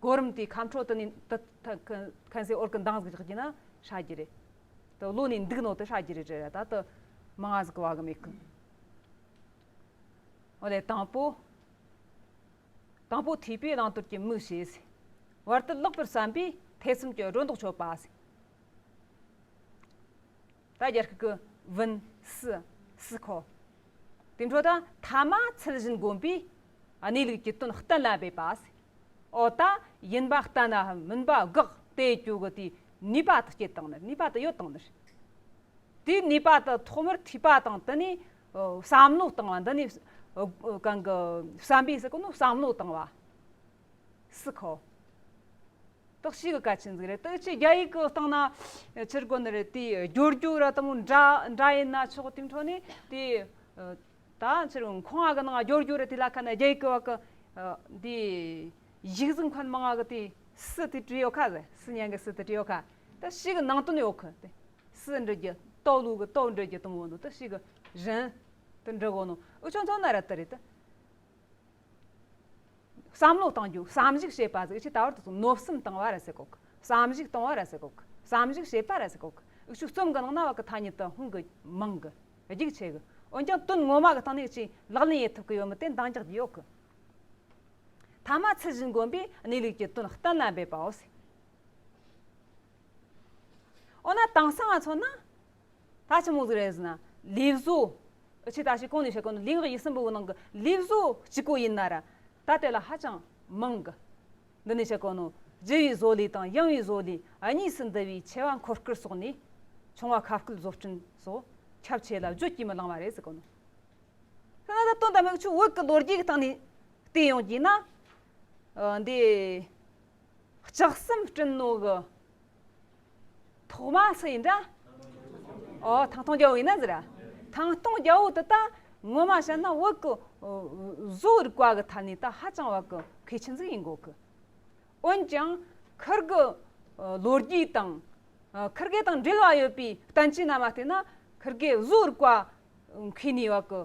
གོ་རིམ་དེའི་ཁ་འཕྲོ་དེ་ནས་དེ་ཐ་ཁན་ཁན་ཟེ་འོར་གི་འདང་ཟིག་རྒྱག་རྒྱུ་ན་ཧྲ་རྒྱུ་རེད། དེ་བློ་ནས་འདུག་ནོ་དེ་ཧྲ་རྒྱུ་རེད་རེད་ར། ད་དེ་མང་ང་ཟིག་གི་བ་གི་མེད་གི། འོ་ལེ། དང་པོ། དང་པོ་ཐོས་པས་བླང་དོར་གྱི་མིག་བྱས། བར་དུ་ལེགས་པར་བསམ་པས་ཐེ་ཚོམ་གྱི་སྒྲོ་འདོགས་ཆོད་པ། ད་རྒྱ་སྐད་གི་བུན་སི་སི་ཁོ། དེ་འཕྲོ་ད་ཐ་མ་ཚུལ་བཞིན་བསྒོམས་པས་གནས་ལུགས་ཀྱི་དོན་གཏན་ལ་འབེབས་པ། འོ་ད་ཡིན་པ་བརྟན་ནའམ་མིན་པ་དགག་དེ་ཡེད་རྒྱུ་གི་དེའི་ནུས་པ་དེ་སྐྱེད་བཏང་ནི། ནུས་པ་དེ་ཡོད་བཏང་ནི། དེའི་ནུས་པ་དེ་ཐོག་མར་ཐོས་པ་དང་དེ་ནས་བསམ་བློ་བཏང་བ། འདི་ནས་གང་གི་བསམ་པས་ཟེར་གོ་ནོ་བསམ་བློ་བཏང་བ། སི་ཁོ། དག་ཞིག་གི་གལ་ཆེན་ཟིག་རེད། དག་ཆེ་རྒྱ་ཡིག་གི་སྟེང་ན་ཆི་རེད་གོ་ནི་རེད། དེ་སྦྱོར་རྒྱུ་ར་དེ་མོ་འདྲ་འདྲ་ཡིན་ན་ཆོག་དེ་འཕྲོ་ནས་དེ་ད་ཆི་རེད་ཁོང་ང་གི་ནང་སྦྱོར་རྒྱུ་ར་དེ་ལ་ཁ་ན་རྒྱ་ཡིག་གི་བ་གི་དེ་ཡིག་གཟུགས་མཁན་མང་ང་གི་དེ་སི་དེ་བྲིས་ཡོད་ཁ་ཟེར། སི་ཉན་གི་སི་དེ་བྲིས་ཡོད་ཁ། ད་ཞིག་གི་ནང་དོན་ཡོད་ཁ། དེ་སི་འབྲི་རྒྱུ་ཏོ་ལུ་གི་ཏོ་འབྲི་རྒྱུ་དེ་མོ་ནོ། ད་ཞིག་གི་རན་དེ་འབྲི་གོ་ནོ། འུ་ཆོ་མཚོན་ན་ར་དེ་རེད་དེ། བསམ་བློ་གཏང་རྒྱུ། བསམ་གཞིག་བྱེད་པ་ཟིག་ཆི་ད་བར་དུ་མནོ་བསམ་བཏང་བ་ར་ཟེར་གོ་གི། བསམ་གཞིག་གཏང་བ་ར་ཟེར་གོ་གི། བསམ་གཞིག་བྱེད་པ་ར་ཟེར་གོ་གི། འུ་ཆོ་རྩོམ་གི་ནང་ན་བ་གི་ཐ་སྙད་དེ་ཧོང་གི་མང་གི། རྒྱུག་ཆེ་གི། འོན་ཀྱང་དོན་ངོ་མ་གི་སྟེང་ནས་ཅིག་ལག་ལེན་ཡེད་ཐུབ་གི་ཡོད་མི་དེ་འདང་རྒྱག་རྒྱུ་ཡོད་གི། ཐ་མ་ཚུལ་བཞིན་བསྒོམས་པས་གནས་ལུགས་ཀྱི་དོན་གཏན་ལ་འབེབས་པའོ་ཟེར། འོ་ན་དེང་སང་ང་མཚོན་ན། ད་ཆི་མོ་ཟིག་རེད་ཟེར་ན། ལུས་བཟོ། འུ་ཆོས་ད་ཅི་གོང་ནས་བཤད་གོ་ནོ་ལུས་ངག་ཡིད་གསུམ་པོའི་ནང་གི་ལུས་བཟོ་གཅིག་པོ་ཡིན་ན་ར། ད་དེ་ལ་ཧ་ཅང་མང་གི། འདི་ནས་བཤད་གོ་ནོ་ལྗི་བའི་བཟོ་ལས་དང་ཡང་བའི་བཟོ་ལས་གཉིས་སུ་འདུ་བའི་ཆེ་བ་འཁོར་སྐུལ་སོགས་ནས། ཆུང་བ་ཁ་སྐུལ་བཟོ་སྐྲུན་སོགས་ཁྱབ་ཆེ་ལ་བརྗོད་ཀྱིས་མི་ལང་བ་རེད་ཟེར་གོ་ནོ། དེ་ན་ད་དོན་དམ་འུ་ཆོ་བོད་ཀྱི་ལོ་རྒྱུས་ཀྱི་སྟེང་ནས་བལྟས་ཡོང་རྒྱུ་ན། ཨ་འདི། ལྕགས་ཟམ་བསྐྲུན་ནོ་གི་ཐོག་མ་སུ་ཡིན་འདྲ། ཨོ་ཐང་སྟོང་རྒྱལ་པོ་ཡིན་ན་ཟེར་ར། ཐང་སྟོང་རྒྱལ་པོ་དེ་ད་ངོ་མ་བཤད་ན་བོད་ཀྱི་བཟོ་རིག་པ་གི་ཐད་ནས་ད་ཧ་ཅང་བ་གི་མཁས་ཆེན་ཟིག་ཡིན་དགོ་གི། འོན་ཀྱང་ཁིར་གི་ལོ་རྒྱུས་དང་ཁིར་གེ་དང་འབྲེལ་བ་ཡོད་པའི་བསྟན་བཅོས་རྣམས་ལ་བལྟས་ན་ཁིར་གེ་བཟོ་རིག་པ་མཁས་ནི་བ་གི་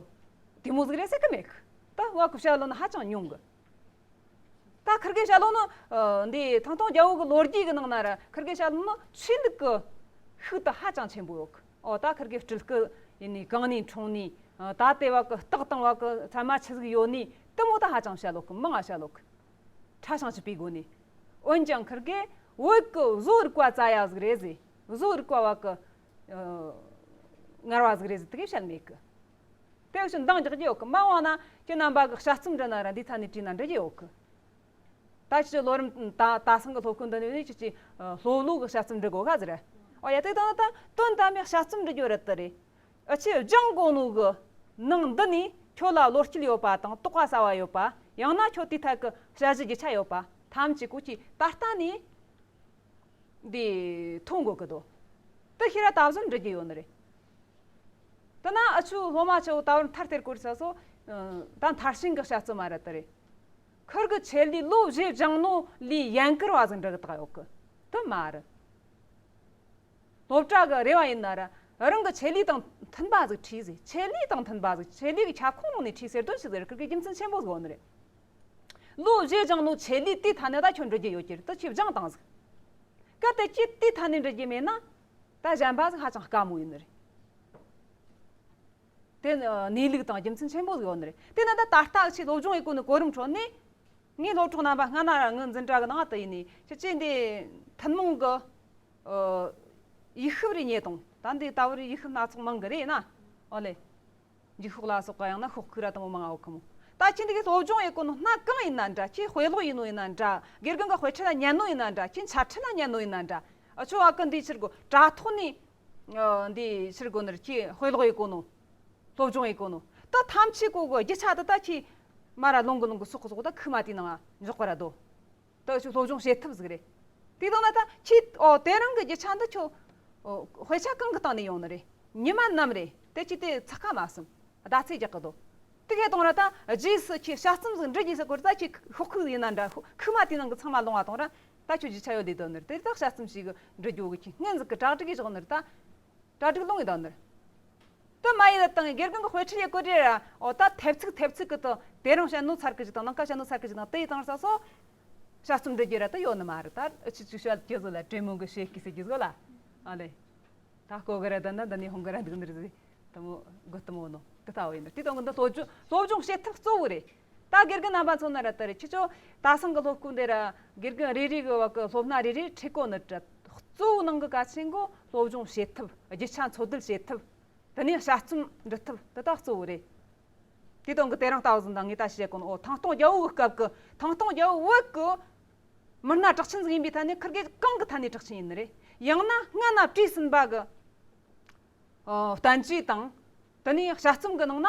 དེ་མོ་ཟིག་རེད་ཟེར་གི་མེད་གི། ད་བ་གི་བཤད་ལོ་ན་ཧ་ཅང་ཉུང་གི། ད་ཁིར་གེ་བཤད་ལོ་ནི། ཨ་འདི་ཐང་སྟོང་རྒྱལ་པོ་གི་ལོ་རྒྱུས་གི་ནང་ན་ར་ཁིར་གེ་བཤད་ལོ་ནི་ཆོས་ལུགས་གི་ཤུགས་དེ་ཧ་ཅང་ཆེན་པོ་ཡོད་གི། ཨོ་ད་ཁིར་གེ་སྤྲུལ་སྐུ་ཡིན་ནི་གང་ནས་འཁྲུངས་ནི། ཨ་ད་དེ་བ་གི་རྟགས་དང་བ་གི་ཚད་མ་ཆི་ཟིག་ཡོད་ནི་དེ་མོ་ད་ཧ་ཅང་བཤད་ལོ་གི། མང་ང་བཤད་ལོ་གི། ཕྲ་ཞིང་ཕྱུག་པའི་སྒོ་ནས། འོན་ཀྱང་ཁིར་གེ་བོད་གི་བཟོ་རིག་པ་རྩ་ཡ་ཟིག་རེད་ཟེར། བཟོ་རིག་པ་བ་གི་ཨ་ངར་བ་ཟིག་རེད་ཟེར་དེ་གེ་བཤད་མེད་གི། དེ་བཞིན་འདང་རྒྱག་རྒྱུ་ཡོད་གི། མ་འོངས་ན་ཁྱེད་རྣམ་པ་གི་དཔྱད་རྩོམ་འབྲི་ན་ར་འདི་ཐད་ནས་བྲིས་ན་འགྲིག་གི་ཡོད་གི། ད་ཁྱེད་ལོ་རིམ་ད་ད་སང་གི་སློབ་ཁུག་འདི་ནས་ནི་ཁྱེད་ཀྱིས་ཨ་སློབ་ལོ་གི་དཔྱད་རྩོམ་འབྲི་དགོས་ག་ཟེར། ཨོ་ཡ་དེ་ད་ནི་ད་དོན་དམ་པའི་དཔྱད་རྩོམ་འབྲི་རྒྱུ་རེད་དེ་རེད། ཨ་ཁྱེད་སྦྱང་དགོས་ནོ་གི་ནང་འདི་ནས་ཁྱོད་ལ་བློ་སྐྱེད་ཡོད་པ་དང་དོགས་པ་ཟ་བ་ཡོད་པ། ཡང་ན་ཁྱོད་དེའི་ཐད་གི་དཔྱད་གཞི་རྒྱུ་ཆ་ཡོད་པ་ཐམས་ཅད་ཀོ་ཁྱེད་ད་ལྟ་ནས། འདི་མཐོང་དགོས་ཀི་དོ། དེ་ཤེས་ར་ད་གཟོད་འབྲི་རྒྱུ་ཡོད་ནི་རེད། དེ་ན་ཨ་ཆུ་སློབ་མ་ཆེ་བོ་ད་བར་མཐར་སྟེར་གོ་རི་ས་སོ། ད་མཐར་ཕྱིན་གི་དཔྱད་རྩོམ་མ་རེད་དེ་རེད། ཁིར་གི་ཆེད་ལས་ལོ་བཞི་སྦྱངས་ནོ་ལས་ཡན་གར་བ་ཟིག་འབྲི་གི་བཏགས་ཡོད་གི། དེ་མ་རེད། སློབ་གྲྭ་གི་རེ་བ་ཡིན་ན་ར། རང་གི་ཆེད་ལས་དང་མཐུན་པ་ཟིག་ཁྲིད་ཟེར། ཆེད་ལས་དང་མཐུན་པ་ཟིག་ཆེད་ལས་གི་ཁྱབ་ཁོངས་ནང་ནས་ཁྲིད་ཟེར་དོན་ཞིག་ཟེར། ཁིར་གི་རྒྱུ་མཚན་ཆེན་པོ་ཟིག་ཡོད་ནི་རེད། ལོ་བཞི་སྦྱངས་ནོ་ཆེད་ལས་དེའི་ཐད་ནས་ད་ཁྱོད་འགྲུབ་རྒྱུ་ཡོད་ཀྱི་རེད། ད་ཁྱོད་སྦྱངས་བཏང་ཟིག་གལ་ཏེ་ཁྱོད་དེའི་ཐད་ནས་འགྲུབ་རྒྱུ་མེད་ན། ད་གཞན་པ་ཟིག་ཧ་ཅང་དཀའ་མོ་ཡིན་ནི་རེད། དེ་གནས་ལུགས་དང་རྒྱུ་མཚན་ཆེན་པོ་ཟིག་ཡོད་ནི་རེད། དེ་ན་ད་ད་ལྟ་ཆེས་སློབ་སྦྱོང་ཡེད་གོ་ནི་གོ་རིམ་ཁྲོད་ནས། ངས་སློབ་གྲོགས་རྣམ་པ་སྔ་ན་ར་ངའི་འཛིན་གྲྭ་གི་ནང་དུ་ཡིན་ནས་ཁྱེད་ཀྱིས་འདི་ཐུན་མོང་གི་ཨ་ཡིག་ཤུབས་རེ་རྙེད་དང་། ད་འདི་ལྟ་བུར་ཡིག་ཤུབས་སྣ་ཚོགས་མང་གི་རེད་ན། ཨོ་ལེ། འགྱིག་ཤོག་ལ་སོགས་པ་ཡང་ན་ཤོག་ཁུག་ར་དང་པོ་མང་ང་ཡོད་གི་མོ། ད་ཁྱེད་འདི་གི་སློབ་སྦྱོང་ཡེད་གོ་ནོ་སྣ་གང་ཡིན་ན་འདྲ། ཁྱེད་དཔེ་ཀློག་ཡིན་ནོ་ཡིན་ན་འདྲ། དགེ་རྒན་གི་དཔེ་ཁྲིད་ལ་ཉན་ནོ་ཡིན་ན་འདྲ། ཁྱེད་འཆད་ཁྲིད་ལ་ཉན་ནོ་ཡིན་ན་འདྲ། ཨ་ཆོ་ཨ་ཀི་འདི་ཕྱིར་གོ་དྲ་ཐོག་ནས། ཨ་འདི་ཕྱིར་གོ་ནར་ཁྱེད་དཔེ་ཀློག་ཡེད་གོ་ནོ། སློབ་སྦྱོང་ཡེད་གོ་ནོ། ད་ཐམས་ཅད་གོ་གི་རྒྱུ་ཆ་དེ་ད་ཁྱེད་མ་ར་ལོང་གི་ལོང་གི་སོག་གི་སོག་ད་ཁུག་མ་དེའི་ནང་འཇོག་པ་ར་དོ། ད་ཁྱོད་སློབ་སྦྱོང་བྱེད་ཐབས་ཟིག་རེད། དེ་དང་ན་ད་ཁྱེད་ཨོ་དེ་རིང་གི་རྒྱུ་ཆ་འདི་ཁྱོད་ཨོ་དཔེ་ཆ་གང་གི་སྟེང་ནས་ཡོང་ནི་རེད། ཉི་མ་ནམ་རེད། དེ་ཁྱེད་དེ་ཚགས་ཁ་མ་སོང་། ཟླ་ཚེས་རྒྱག་གི་དོ། དེ་གས་གཏོང་ར་ད་རྗེས་སུ་ཁྱེད་དཔྱད་རྩོམ་ཟིག་འབྲི་རྗེས་སུ་སྐོར་ད་ཁྱེད་ཤོག་ཁུག་ཡིན་ན་འདྲ། ཁུག་མ་དེའི་ནང་གི་ཚང་མ་ལོང་བ་གཏོང་ར། ད་ཁྱོད་རྒྱུ་ཆ་ཡོད་ལས་དོ་ནི་རེད། དེ་ད་དཔྱད་རྩོམ་ཞིག་འབྲི་རྒྱུ་གི་ཁྱེད་སྔོན་ཟིག་གི་གྲ་སྒྲིག་གི་བཞག་ནི་རེད་ད། གྲ་སྒྲིག་ལོང་ཡིན་དོ་ནི་རེད། དེ་མ་ཡིན་ད་དང་དགེ་རྒན་གི་དཔེ་ཁྲིད་ཡེད་གོ་དེ་ར། ཨོ་ད་ཐེབས་ཚིག་ཐེབས་ཚིག་གི་དང་དེ་རིང་བཤད་ནོ་ཚར་གི་ཅིག་དང་ནངས་ཀ་བཤད་ནོ་ཚར་གི་ཅིག་དང་དེ་ཡི་དང་ས་སོ། དཔྱད་རྩོམ་འབྲི་རྒྱུ་ར་ད་ཡོད་ནི་མ་རེད། ད་ཨ་ཆི་ཅིག་བཤད་རྒྱུ་ཟོ་ལ་དྲེ་མོང་གི་ཤེས་ཀི་ཟེར་རྒྱུ་ཟོ་ལ། ཨ་ལེ། ད་ཀོ་གི་ར་ད་ན་ད་ནི་ཧོང་གི་ར་འདུག་ནི་རེད་ཟེར། ད་མོ་གོ་ད་མོ་ནོ་དེ་ལྟ་བུ་ཡིན་ནི། དེ་དང་གི་འདི་སློབ་སྦྱོང་སློབ་སྦྱོང་བྱེད་ཐབས་གཙོ་བོ་རེད། ད་དགེ་རྒན་རྣམ་པ་ཚོ་ན་ར་ད་རེད། ཁྱེད་ཚོ་ད་སང་གི་སློབ་སྐུལ་འདི་ར་དགེ་རྒན་རེ་རེ་གི་བ་གི་སློབ་སྣ་རེ་རེ་ཁྲིད་གོ་ནི་ར། གཙོ་བོ་ནང་གི་གལ་ཆེན་གོ་སློབ་སྦྱོང་བྱེད་ཐབས། རྒྱུ་ཆ་འཚོལ་སྡུད་བྱེད་ཐབས། དེ་ནས་དཔྱད་རྩོམ་འབྲི་ཐབས་དེ་དག་གཙོ་བོ་རེད། དེ་དང་གི་དེ་རིང་ལྟ་བུ་ཟིན་དང་ངས་ད་བཤད་གོ་ནོ། ཨོ་ཐང་སྟོང་རྒྱལ་པོ་གི་སྐབས་གི་ཐང་སྟོང་རྒྱལ་པོ་བོད་གི་མི་སྣ་གྲགས་ཅན་ཟིག་ཡིན་པའི་ཐད་ནས་ཁིར་གེ་གང་གི་ཐད་ནས་གྲགས་ཅན་ཡིན་ནི་རེད། ཡང་ན་སྔ་ན་བྲིས་ཟིན་པ་གི་ཨོ་བསྟན་བཅོས་དང་། དེ་ནས་དཔྱད་རྩོམ་གི་ནང་ན་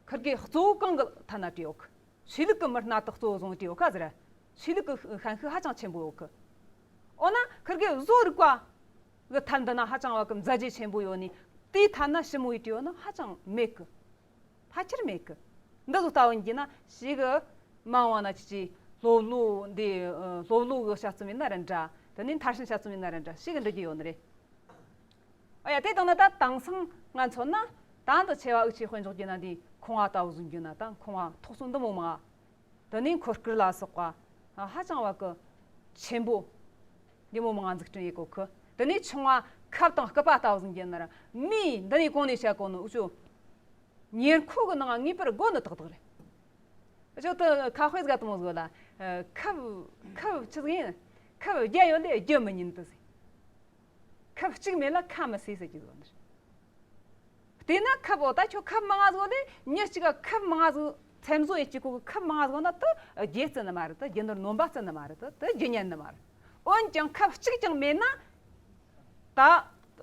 ཁིར་གེ་གཙོ་བོ་གང་གི་ཐད་ན་བྲིས་ཡོད་གི། ཆོས་ལུགས་ཀྱི་མི་སྣ་དག་གཙོ་བོ་བཟུང་བྲིས་ཡོད་ཀ་ཟེར། ཆོས་ལུགས་ཀྱི་ཤན་ཤུགས་ཧ་ཅང་ཆེན་པོ་ཡོད་གི། འོ་ན་ཁིར་གེ་བཟོ་རིག་པ་གི་ཐད་འདི་ན་ཧ་ཅང་བ་གི་མཛད་རྗེས་ཆེན་པོ་ཡོད་ནི། དེའི་ཐད་ན་ཞིབ་མོ་ཡིས་བྲིས་ཡོད་ན་ཧ་ཅང་མེད་གི། ཕལ་ཆེར་མེད་གི། འདི་ཚོ་ལྟ་བུ་ཡིན་གྱི་ན་ཞིག་གི་མང་བ་ན་ཅི་ཅི་སློབ་ལོ་འདི་ཨ་སློབ་ལོ་གི་དཔྱད་རྩོམ་ཡིན་ན་ར་འདྲ། དེ་ནས་མཐར་ཕྱིན་དཔྱད་རྩོམ་ཡིན་ན་ར་འདྲ། ཞིག་གི་འབྲི་རྒྱུ་ཡོད་ནི་རེད། ཨ་ཡ་དེ་དང་ན་ད་དེང་སང་ང་མཚོན་ན་ད་འདི་ཆེ་བ་འུ་ཆོས་དཔེ་འཇོག་རྒྱུ་ན་འདི་ཁང་བ་ལྟ་བུ་བཟུང་རྒྱུ་ན་ད་ཁང་བ་ཐོག་སོ་འདི་མོ་མང་། དེ་ནས་འཁོར་སྐར་ལ་སོགས་པ་ཧ་ཅང་བ་གི་ཆེན་པོ་འདི་མོ་མང་འཛུགས་སྐྲུན་ཡེད་གོ་གི། དེ་ནས་ཆུང་བ་ཁབ་དང་སྐུད་པ་ལྟ་བུ་ཟིན་རྒྱུ་ན་ར་མི་འདི་ནས་གོང་ནས་བཤད་གོ་ནོ་འུ་ཆོ་ཉེར་མཁོ་གི་ནང་ངེས་པར་དགོས་ནི་ཏག་ཏག་རེད། འུ་ཆོ་དེ་ཁ་དཔེ་ཟིག་ག་དེ་མོ་ཟིག་ལ། ཁབ་ཁབ་ཆི་ཟིག་ཡིན། ཁབ་བརྒྱ་ཡོད་ལས་རྒྱུ་མི་ཉན་དུ་ཟིག་ཁབ་གཅིག་མེད་ལ་ཁ་མི་སོས་ཟེར་གྱི་ཡོད་ནི་རེད། དེས་ན་ཁབ་འོ་ད་ཁྱོད་ཁབ་མང་ང་ཟིག་ལས་མྱི་གཅིག་ག་ཁབ་མང་ང་ཟིག་ཚེམ་བཟོ་ཡེད་ཀྱི་ཁོ་གི་ཁབ་མང་ང་ཟིག་ན་དེ་རྒྱུ་བརྩི་ནི་མ་རེད། དེ་རྒྱུ་ནོར་སྣོན་པ་བརྩི་ནི་མ་རེད། དེ་རྒྱུ་ཉན་ནི་མ་རེད། འོན་ཀྱང་ཁབ་གཅིག་ཀྱང་མེད་ན་ད་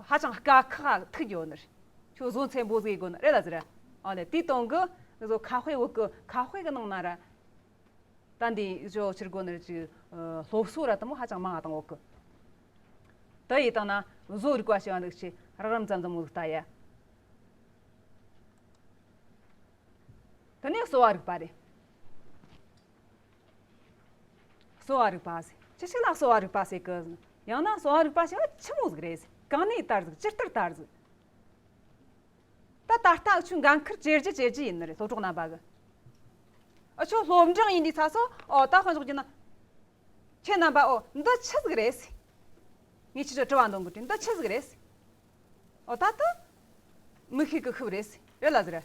ཧ་ཅང་དཀའ་ཁག་ཐུག་ཡོད་ནི་རེད། ཁྱོད་བཟོ་ཚེམ་བོ་ཟིག་དགོས་ནི་རེད་ལ་ཟེར། ཨ་ལེ་དེའི་དོན་གི་བཟོ་ཁ་དཔེ་བོ་གི་ཁ་དཔེ་གི་ནང་ན་ར། ད་འདི་ཇོ་ཕྱིར་གོ་ནར་ཅིག་སློབ་གསོ་ར་དེ་མོ་ཧ་ཅང་མང་ང་བཏང་ཡོད་གི། དེ་ཡི་སྟེང་ན་བཟོ་རིག་པ་ཞེས་པ་འདུག་ཆེ་རགས་རིམ་ཙམ་ཙམ་མོ་ཟིག་ལྟ་ཡ། དེ་ནས་གསོ་བ་རིག་པ་རེད། གསོ་བ་རིག་པ་ཟེར། ཅི་ཞིག་ལ་གསོ་བ་རིག་པ་ཟེར་གི། ཡང་ན་གསོ་བ་རིག་པ་ཞེས་པ་ཆི་མོ་ཟིག་རེད་ཟེར། གང་ནས་དར་ཟིག་ཇི་ལྟར་དར་ཟིག་ད་ད་ལྟ་འུ་ཆོས་འགན་ཁུར་བྱེད་རྒྱུ་བྱེད་རྒྱུ་ཡིན་ནི་རེད། སློབ་གྲོགས་རྣམ་པ་གི། འུ་ཆོ་སློབ་འབྲིང་ཡིན་དུས་ཚ་སོ་ཨོ་ད་དཔེ་འཇོག་རྒྱུ་ན། ཁྱེད་རྣམ་པ་ཨོ་འདི་ཆི་ཟིག་རེད་ཟེར། ངས་ཁྱེད་ཚོ་དྲི་བ་འདོན་གི་དྲིས། འདི་ཆི་ཟིག་རེད་ཟེར། ཨོ་ད་ད་མིག་ཤེལ་གི་ཤུབས་རེད་ཟེར། རེད་ལ་ཟེར།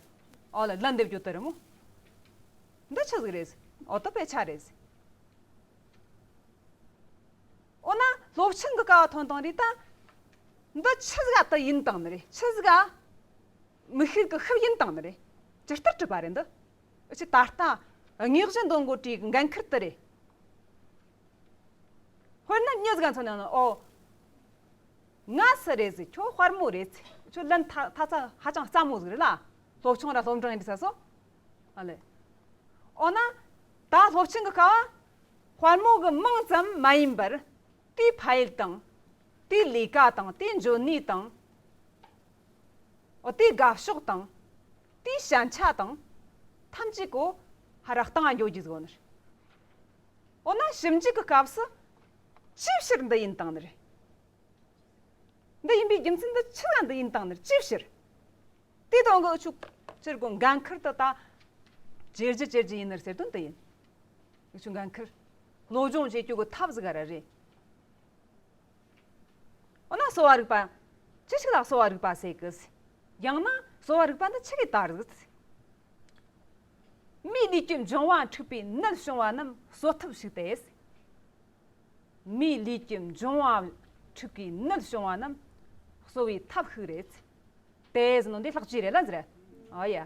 ཨོ་ལ་ལན་འདེབས་རྒྱུ་དེ་རེད་མོ། འདི་ཆི་ཟིག་རེད་ཟེར། ཨོ་ད་དཔེ་ཆ་རེད་ཟེར། འོ་ན་སློབ་ཆེན་གི་ཀ་བ་ཐོན་བཏང་རེད་ད། འདི་ཆི་ཟིག་ག་དེ་ཡིན་བཏང་ནི་རེད། ཆི་ཟིག་ག་མིག་ཤེལ་གི་ཤུབས་ཡིན་བཏང་ནི་རེད། ཇི་ལྟར་གྲུབ་པ་རེད་འདི། འུ་ཆོས་ད་ལྟ་དངོས་གཞི་འདོན་གོ་དུས་འགན་ཁུར་དེ་རེད། དཔེར་ན་མྱི་ཟིག་ག་མཚོན་ན་ནི་ཨོ། ང་སུ་རེད་ཟེར། ཁྱོད་དཔལ་མོ་རེད་ཟེར། ཁྱོད་ལན་ཐ་ཐ་ཚ་ཧ་ཅང་སླ་མོ་ཟིག་རེད་ལ། སློབ་ཆུང་ར་སློབ་འབྲིང་ཡིན་དུས་ས་སོ། ཨ་ལེ། འོ་ན་ད་སློབ་ཆེན་གི་ཁ་བ་དཔལ་མོ་གི་མིང་ཙམ་མ་ཡིན་པར། དེའི་ཕ་ཡུལ་དང་། དེའི་ལས་ཀ་དང་། དེའི་འཇོན་ནུས་དང་། འོ་དེའི་དགའ་ཕྱོགས་དང་། དེའི་ཞན་ཆ་དང་། ཐམས་ཅད་གོ་ཧ་ར་གཏང་ང་འགྱོ་རྒྱུ་ཟིག་ཡོད་ནི་རེད། འོ་ན་ཞིབ་འཇུག་གི་སྐབས་སུ་ཅིའི་ཕྱིར་འདི་ཡིན་བཏང་ནི་རེད། འདི་ཡིན་པའི་རྒྱུ་མཚན་འདི་ཆི་ལ་འདི་ཡིན་དང་ནི་ཅི་ཕྱིར། དེ་དང་གི་འུ་ཆོ་ཕྱིར་གོ་འགན་ཁུར་དུ་ད་བཅོས་རྒྱུ་བཅོས་རྒྱུ་ཡིན་ནི་ཟེར་དོན་དེ་ཡིན། འུ་ཆོ་འགན་ཁུར། སློབ་སྦྱོང་བྱེད་རྒྱུ་གི་ཐབས་ཟིག་ག་ར་རེད། འོ་ན་གསོ་བ་རིག་པ། ཅི་ཞིག་ལ་གསོ་བ་རིག་པ་ཟེར་གི་ཟེར། ཡང་ན་གསོ་བ་རིག་པ་འདི་ཆི་གི་དར་ཟིག་ཟེར། མིའི་ལུས་ཀྱི་འབྱུང་བ་འཁྲུགས་པའི་ནད་བྱུང་བ་རྣམས་གསོ་ཐབས་ཤིག་སྟེ། མིའི་ལུས་ཀྱི་འབྱུང་བ་འཁྲུགས་པའི་ནད་བྱུང་བ་རྣམས་གསོ་བའི་ཐབས་ཤིག་རེད། དེ་ཟེར་ནོ་འདི་ལྷག་བཅོས་རེད་ལ་ཟེར། ཨོ་ཡ།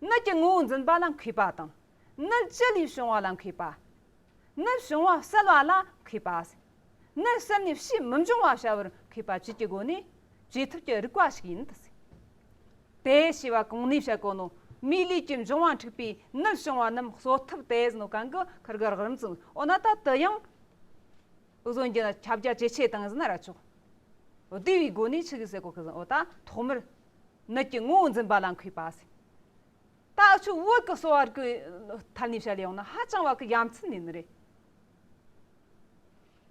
ནད་ཀྱི་ངོ་བོ་འཛིན་པ་ལ་མཁས་པ་དང་། ནད་ཅི་ལས་བྱུང་བ་ལ་མཁས་པ། ནད་བྱུང་བ་བསལ་བ་ལ་མཁས་པ། ནད་བསལ་ནས་ཕྱིས་མི་འབྱུང་བ་བྱ་བར་མཁས་པ་བཅས་ཀྱི་སྒོ་ནས་བཅོས་ཐབས་ཀྱི་རིག་པ་ཞིག་ཡིན་ཏེ། དེ་ཞེས་པ་གོང་ནས་བཤད་གོ་ནོ། མིའི་ལུས་ཀྱི་འབྱུང་བ་འཁྲུགས་པའི་ནད་བྱུང་བ་རྣམས་གསོ་ཐབས་དེ་ཟེར་ནོ་གན་གི་ཁུར་གི་རགས་རིམ་ཙམ། འོ་ན་ད་དེ་ཡང་འུ་ཟོ་གི་ཁྱབ་རྒྱ་ཇེ་ཆེ་བཏང་ཟེར་ན་ར་ཆོག། འོ་དེ་བའི་སྒོ་ནས་ཆི་གི་ཟེར་གོ་གི་ཟེར། འོ་ད་ཐོག་མར་ནད་ཀྱི་ངོ་བོ་འཛིན་པ་ལ་མཁས་པ་ཟེར། ད་འུ་ཆོ་བོད་ཀྱི་གསོ་བ་རིག་གི་ཐད་ནས་བཤད་ཡོང་ན་ཧ་ཅང་བ་གི་ཡ་མཚན་ཡིན་ནི་རེད།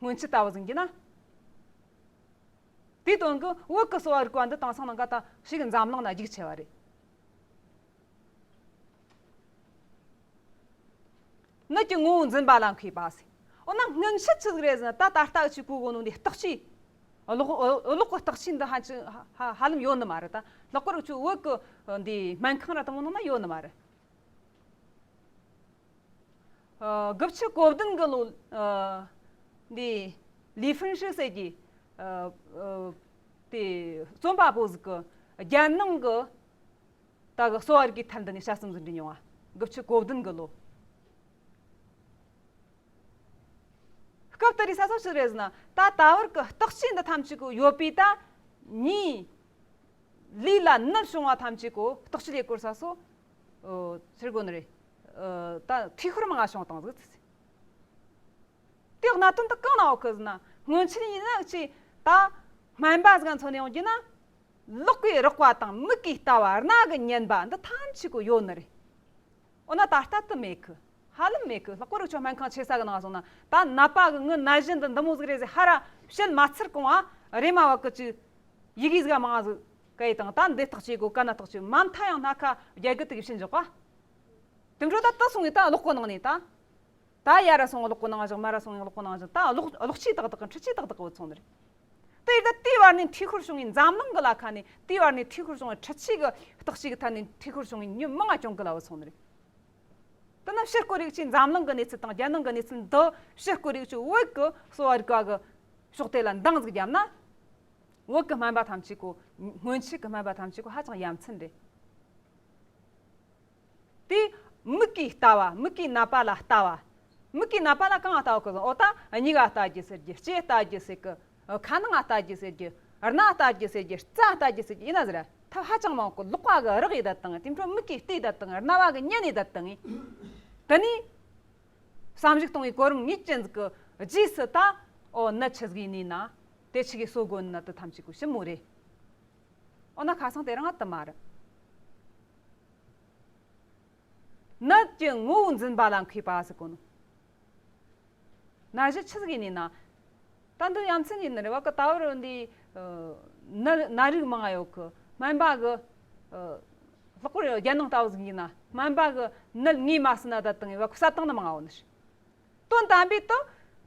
སྔོན་ཆད་ལྟ་བུ་ཟིན་གྱི་ན། དེའི་དོན་གྱི་བོད་ཀྱི་གསོ་བ་རིག་པ་འདི་དེང་སང་ནང་ག་ད་ཞིག་འཛམ་གླིང་ན་རྒྱུགས་ཆེ་བ་རེད། ནད་ཀྱི་ངོ་བོ་འཛིན་པ་ལ་མཁས་པ་ཟེར། འོ་ན་སྔོན་ཆད་ཆི་ཟིག་རེད་ཟེར་ན། ད་ད་ལྟ་ཆི་གོ་གོ་ནོ་འདི་བརྟག་དཔྱད་གློག་གློག་གི་བརྟག་དཔྱད་འདི་ཧ་ཅི་ཧ་ཧ་ཧ་ལམ་ཡོད་ནི་མ་རེད། ད་ལྷག་པར་ཆི་བོད་ཀྱི་འདི་སྨན་ཁང་ར་དེ་མོ་ནང་ན་ཡོད་ནི་མ་རེད། ཨ། དགུ་བཅུ་གོ་བདུན་གི་ལོ། ཨ། འདི་ལི་ཧྥུན་ཧྲི་ཟེར་གྱི། ཨ། ཨ། དེ་རྩོམ་པ་པོ་ཟིག་གི་རྒྱལ་ནང་གི་ད་གི་གསོ་བ་རིག་གི་ཐད་འདི་ནས་དཔྱད་རྩོམ་ཟིག་འབྲི་མྱོང་བ། དགུ་བཅུ་གོ་བདུན་གི་ལོ། སྐབས་དེ་རིང་ས་སོ་ཆི་རེད་ཟེར་ན། ད་ད་བར་གི་བརྟག་དཔྱད་འདི་ཐམས་ཅད་གོ་ཡོད་པའི་ད་མིའི་ལུས་ལ་ནད་བྱུང་བ་ཐམས་ཅད་གོ་བརྟག་དཔྱད་ལས་སྐོར་ས་སོ། ཨོ། ཟེར་གོ་ནི་རེད། ཨ། ད་འཐུས་ཤོར་མང་ང་བྱུང་བཏང་ཟིག། དེ་གནད་དོན་དེ་གང་ན་ཡོད་གི་ཟེར་ན། སྔོན་ཆད་ཡིན་ན་ཅི་ད་སྨན་པ་ཟིག་མཚོན་ནས་ཡོང་རྒྱུ་ན། ལག་གིས་རེག་པ་དང་མིག་གིས་ལྟ་བ། རྣ་གིས་ཉན་པ་འདི་ཐམས་ཅད་གོ་ཡོད་ནི་རེད། འོ་ན་ད་ལྟ་དེ་མེད་གི། ཧ་ལམ་མེད་གི། ལྷག་པར་རུ་ཆོ་སྨན་ཁང་ཆེ་ས་གི་ནང་སོང་ན། ད་ནད་པ་གི་ངི་ནད་གཞི་འདི་འདི་མོ་ཟིག་རེད་ཟེར་ཧ་ར་བཤད་མ་ཚར་གོང་ང་རེམ་མ་བ་གི་ཅིག་ཡི་གེ་ཟིག་མང་ང་ཟིག་ག་ཡི་དང་། ད་འདི་བརྟག་དཔྱད་གོ་གན་ན་བརྟག་དཔྱད། མ་མཐའ་ཡང་སྣ་ཁ་རྒྱ་གི་དེ་གི་བྱིན་འཇོག་པ། དེ་འཕྲོ་ད་དེ་སོང་ངས་ད་ལོག་གོ་ནང་ནས་ད། ད་ཡ་ར་སོང་ལོག་གོ་ནང་བཞག་མ་ར་སོང་ལོག་གོ་ནང་བཞག་ད་ལོག་ལོག་ཆས་ཏག་ཏག་གི་འཕྲུལ་ཆས་ཏག་ཏག་གི་བུད་སོང་ནི་རེད། དེ་ཡི་ད་དེའི་བར་ནས་འཐུས་ཤོར་བྱུང་བའི། འཛམ་གླིང་གི་ལ་ཁ་ནས་དེའི་བར་ནས་འཐུས་ཤོར་བྱུང་བའི་འཕྲུལ་ཆས་གི་བརྟག་དཔྱད་གི་ཐད་ནས་འཐུས་ཤོར་བྱུང་བའི་མྱི་མང་ང་གྱོང་གི་ལ་བུད་སོང་ནི་རེད། དེ་ན་ཕྱིར་སྐོར་རིག་ཆས་འཛམ་གླིང་གི་གནས་ཚུལ་དང་རྒྱལ་ནང་གི་གནས་ཚུལ་འདི་ཕྱིར་སྐོར་རིག་ཆས་བོད་གི་གསོ་བ་རིག་པ་གི་ཕྱོགས་དེ་ལ་འདང་ཟིག་བརྒྱབ་ན། བོད་གི་སྨན་པ་ཐམས་ཅད་གོ། སྔོན་ཆད་གི་སྨན་པ་ཐམས་ཅད་གོ་ཧ་ཅང་ཡ་མཚན་རེད། དེ་མིག་གིས་ལྟ་བ། མིག་གིས་ནད་པ་ལ་ལྟ་བ། མིག་གིས་ནད་པ་ལ་གང་ལ་ལྟ་བ་གི་ཟེར། འོ་ད་མྱིག་ག་ལྟ་རྒྱུ་ཟེར་རྒྱུ། ལྕེ་ལྟ་རྒྱུ་ཟེར་གི། ཁ་ནང་ང་ལྟ་རྒྱུ་ཟེར་རྒྱུ། རྣ་ལྟ་རྒྱུ་ཟེར་རྒྱུ། རྩ་ལྟ་རྒྱུ་ཟེར་རྒྱུ་ཡིན་ན་ཟེར། ཐབས་ཧ་ཅང་མང་གི། ལག་པ་གི་རེག་ཡེ་ད་བཏང་། དེ་འཕྲོ་མིག་གིས་ལྟ་ཡེ་ད་བཏང་། རྣ་བ་གིས་ཉན་ཡེ་ད་བཏང་། དེ་ནས་བསམ་གཞིག་གཏོང་བའི་གོ་རིམ་ངེས་ཅན་ཟིག་གི་རྗེས་སུ་ད། འོ་ནད་ཆི་ཟིག་ཡིན་ནི་ན། དེ་ཆི་གི་གསོ་དགོས་ནི་ན་དེ་ཐམས་ཅད་གོ་ཞིབ་མོ་རེད། འོ་ན་ཁ་སང་དེ་རིང་ང་དེ་མ་རེད། ནད་ཀྱི་ངོ་བོ་འཛིན་པ་ལ་མཁས་པ་ཟེར་གོ་ནོ། ནད་གཞི་ཆི་ཟིག་ཡིན་ནི་ན། ད་འདི་ཡ་མཚན་ཡིན་ནི་རེད་བ་གི། ད་བར་འདི། ཨ། ནད་ནད་རིགས་མང་ང་ཡོད་གི། སྨན་པ་གི། ཨ། ལྷག་པར་རྒྱལ་ནང་ལྟ་བུ་ཟིག་ཡིན་ན། སྨན་པ་གི་ནད་ངོས་མ་ཟིན་ན་ད་བཏང་ངེ་བ་གི་བསད་བཏང་ནི་མང་ང་ཡོད་ནི་རེད། དོན་དམ་པའི་དུ་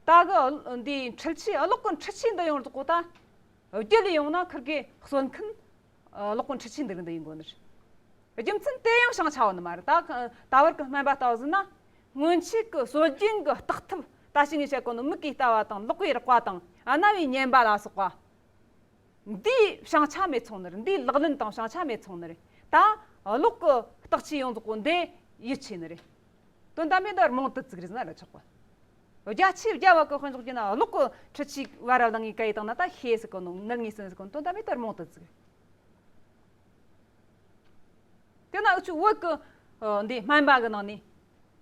ད་གི་འདི་འཕྲུལ་ཆས། གློག་གི་འཕྲུལ་ཆས་འདི་ཡོང་རྫོགས་གོ་ད། རྒྱུ་ལས་ཡོང་ན་ཁིར་གི་གསོན་མཁན། ཨ། གློག་གི་འཕྲུལ་ཆས་འདི་རིགས་འདི་ཡིན་དགོས་ནི་རེད། རྒྱུ་མཚན་དེ་ཡང་བྱང་ཆ་ཡོད་ནི་མ་རེད། ད་ད་བར་གི་སྨན་པ་ལྟ་བུ་ཟིན་ན། སྔོན་ཆད་གི་སྲོལ་རྒྱུན་གི་བརྟག་ཐབས། ད་ཅི་ངས་བཤད་གོ་ནོ་མིག་གིས་ལྟ་བ་དང་། ལག་གིས་རེག་པ་དང་། རྣ་བས་ཉན་པ་ལ་སོགས་པ། འདིའི་བྱང་ཆ་མེད་སོང་ནི་རེད། འདིའི་ལག་ལེན་དང་བྱང་ཆ་མེད་སོང་ནི་རེད། ད་གློག་གི་བརྟག་དཔྱད་ཡོངས་རྫོགས་པོ་འདི་ཡིད་ཆེས་ནི་རེད། དོན་དམ་པའི་འདི་རྨོངས་དད་ཟིག་རེད་ཟེར་ན་ར་ཆོག་པ། རྒྱ་ཆེ་རྒྱ་བ་གི་དཔེ་འཇོག་རྒྱུ་ན། གློག་གི་འཕྲུལ་ཆས་བར་ར་ལངས་ངེ་ག་ཡེ་བཏང་ན་ད་ཤེས་ཟེར་གོ་ནོ། ནད་ངོས་ཟིན་ཟེར་གོ་ནོ། དོན་དམ་པའི་འདི་རྨོངས་དད་ཟིག་རེད། དེ་ན་འུ་ཆོ་བོད་གི། ཨ། འདི་སྨན་པ་གི་ནང་ནས་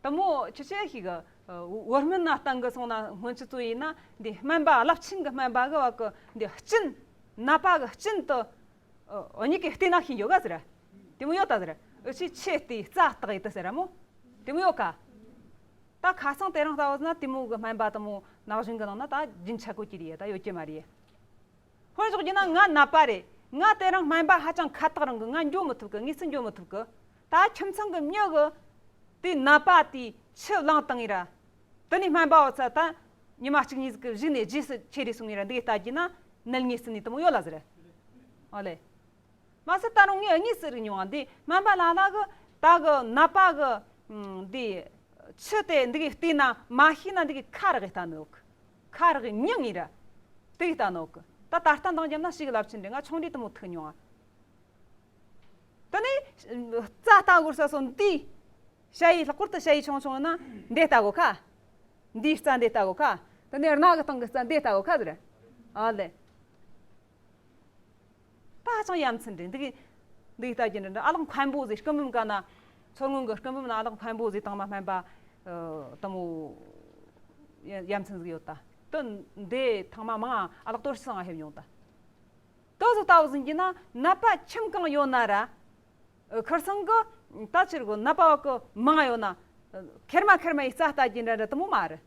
དེ་མོ་ཆི་ཆི་ཞིག་གི། ཨ། བོད་སྨན་ན་བསྟེན་གི་སོང་ན། སྔོན་ཆད་ཚོ་ཡིན་ན་འདི་སྨན་པ་རླབས་ཆེན་གི་སྨན་པ་གི་བ་གི་འདི་གཅིན། ནད་པ་གི་གཅིན་དེ། ཨ། འུ་གཉིས་ཀས་བལྟས་ན་ཤེས་ཡོད་ག་ཟེར། དེ་མོ་ཡོད་ད་ཟེར། འུ་ཆོས་ཆུ་བལྟས་རྩ་བརྟག་ཡེ་ད་ཟེར་ར་མོ། དེ་མོ་ཡོད་ག། ད་ཁ་སང་དེ་རིང་ལྟ་བུ་ཟིན་ན་དེ་མོ་གི་སྨན་པ་དེ་མོ་ན་གཞོན་གི་ནང་ན་ད་རྒྱུན་ཆད་གོ་གི་རེད། ད་ཡོད་ཀྱི་མ་རེད། དཔེ་འཇོག་རྒྱུ་ན་ང་ནད་པ་རེད། ང་དེ་རིང་སྨན་པ་ཧ་ཅང་ཁ་ཐག་རིང་གི། ང་འགྱོ་མི་ཐུབ་གི། ངེས་ཚུལ་འགྱོ་མི་ཐུབ་གི། ད་ཁྱིམ་ཚང་གི་མྱི་གི་དེ་ནད་པ་དེ་ཆུ་བླངས་བཏང་ཡིན་ར། དེ་ནས་སྨན་པ་བ་ཚ་ད་ཉི་མ་གཅིག་གཉིས་ཟིག་གི་གཞུག་ནས་རྗེས་སུ་ཁྱེར་རེ་སོང་ཡིན་ར། འདི་ལྟ་རྒྱུ་ན་ནད་ངེས་ཟིན་ནི་དེ་མོ་ཡོད་ལ་ཟེར། ཨོ་ལེ། མ་ཟད་ད་རུང་ངས་དངོས་སུ་རིག་མྱོང་བ། འདི་སྨན་པ་ལ་ལ་གི་ད་གི་ནད་པ་གི་ཨམ། འདི་ཆུ་དེ་འདི་གི་བལྟས་ན་མ་ཤེས་ན་འདི་གི་ཁ་རག་གི་ལྟ་ནོ་གི། ཁ་རག་གི་མྱིང་ཡིན་ར། དེ་གི་ལྟ་ནོ་གི། ད་ད་ལྟ་འདང་རྒྱབ་ན་ཞིག་རླབས་ཆེན་རེད། ང་ཆུང་དུས་དེ་མོ་ཐུག་མྱོང་བ། དེ་ནས་རྩྭ་ལྟ་དགོས་ས་སོང་འདི། ཞ་ཡི་ལྷག་པར་དུ་ཞ་ཡི་ཆུང་ཆུང་ཡིན་ན་འདི་ལྟ་དགོས་ཁ། འདིའི་རྩྭ་འདི་ལྟ་དགོས་ཁ། དེ་ནས་རྣ་གི་སྟེང་གི་རྩྭ་འདི་ལྟ་དགོས་ཁ་ཟེར། ཨ་ལེ། ད་ཧ་ཅང་ཡ་མཚན་རེད། འདི་གི་འདི་གི་ལྟ་རྒྱུ་འདྲ་འདྲ། ཨ་ལགས་མཁན་པོ་ཟེར། སྐུ་འབུམ་ག་ན། མཚོ་སྔོན་གི་སྐུ་འབུམ་ན་ཨ་ལགས་མཁན་པོ་ཟེར་དང་མ་སྨན་པ། ཨ། དེ་མོ་ཡ་ཡ་མཚན་ཟིག་ཡོད་ད། དེ་འདི་ཐེངས་མ་མང་ཨ་ལགས་དོར་ཞི་ཚང་ང་ཕེབས་མྱོང་ད། དེ་ཟིག་ལྟ་བུ་ཟིན་གྱི་ན་ནད་པ་ཁྱིམ་གང་ཡོད་ན་ར། ཨ། ཁིར་ཚང་གི་ད་ཕྱིར་གི་ནད་པ་བ་གི་མང་ཡོད་ན། ཨ། ཁེར་མ་ཁེར་མ་ཡི་རྩྭ་ལྟ་རྒྱུ་འདྲ་འདྲ་དེ་མོ་མ་རེད།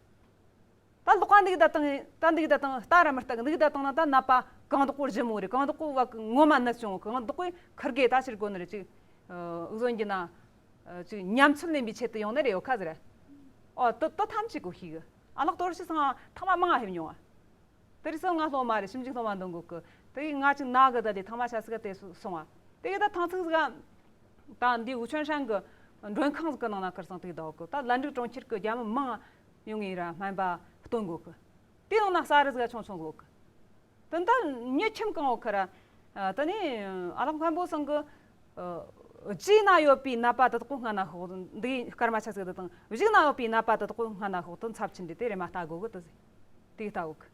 ད་ལོག་ག་འདི་གི་ད་བཏང་། ད་འདི་གི་ད་བཏང་། ལྟ་ར་མི་ལྟ་གི། འདི་གི་ད་བཏང་ན་ད་ནད་པ་གང་དག་པོ་ལྗིད་མོ་རེད། གང་དག་པོ་བ་གི་ངོ་མ་ནད་བྱུང་། གང་དག་པོ་ཁིར་གེ་ད་ཕྱིར་གོ་ནི་རེད། ཅིག་ཨ། འུ་ཟོ་གི་ན། ཨ། ཅིག་ཉམས་ཚོད་ལེན་པའི་ཆེད་དུ་ཡོང་ནི་རེད་ཡོད་ཁ་ཟེར། ཨོ། དེ་དེ་ཐམས་ཅད་གོ་ཤེས་གི། ཨ་ལགས་དོར་ཞི་ཚང་ཐེངས་མ་མང་ང་ཕེབས་མྱོང་བ། དེ་རིང་སང་ང་སློབ་མ་རེད། ཞིབ་འཇུག་སློབ་མ་འདོན་གོ་གི། དེ་གི་ང་ཅིག་ན་གི་ད་ལས་ཐེངས་མ་ཆ་ཟིག་ག་དེ་སོང་བ། དེ་གི་ད་ཐེངས་ཚིག་ཟིག་ག་ད་འདི་ཝུ་ཆོན་ཧྲན་གི་མགྲོན་ཁང་ཟིག་གི་ནང་ན་ཁིར་ཚང་དེ་གི་ད་གོ་གི། ད་ལན་ཀྲོའུ་གྲོང་ཁྱེར་གི་རྒྱ་མི་མང་ཡོང་ངེ་ར་སྨན་པ་སྟོན་གོ་གི། དེ་ནང་ན་ས་རི་ཟིག་ག་ཆུང་ཆུང་ཟིག་གི། དེ་ད་མྱི་ཁྱིམ་གང་བོ་ཁ་ར། ཨ། དེ་ནས་ཨ་ལགས་མཁན་པོ་ཚང་གི། ཨ། རྗེས་ན་ཡོད་པའི་ནད་པ་དེ་དག་གོ་སྔ་ན་ཤོག། འདི་སྐར་མ་ཆ་ཟིག་དེ་དང་གཞུག་ན་ཡོད་པའི་ནད་པ་དེ་དག་གོ་སྔ་ན་ཤོག། དེ་ཚབས་ཆེན་རེད། དེ་རེ་མ་ལྟ་དགོ་གི། དེ་ཟིག་དེ་ལྟ་གོ་གི།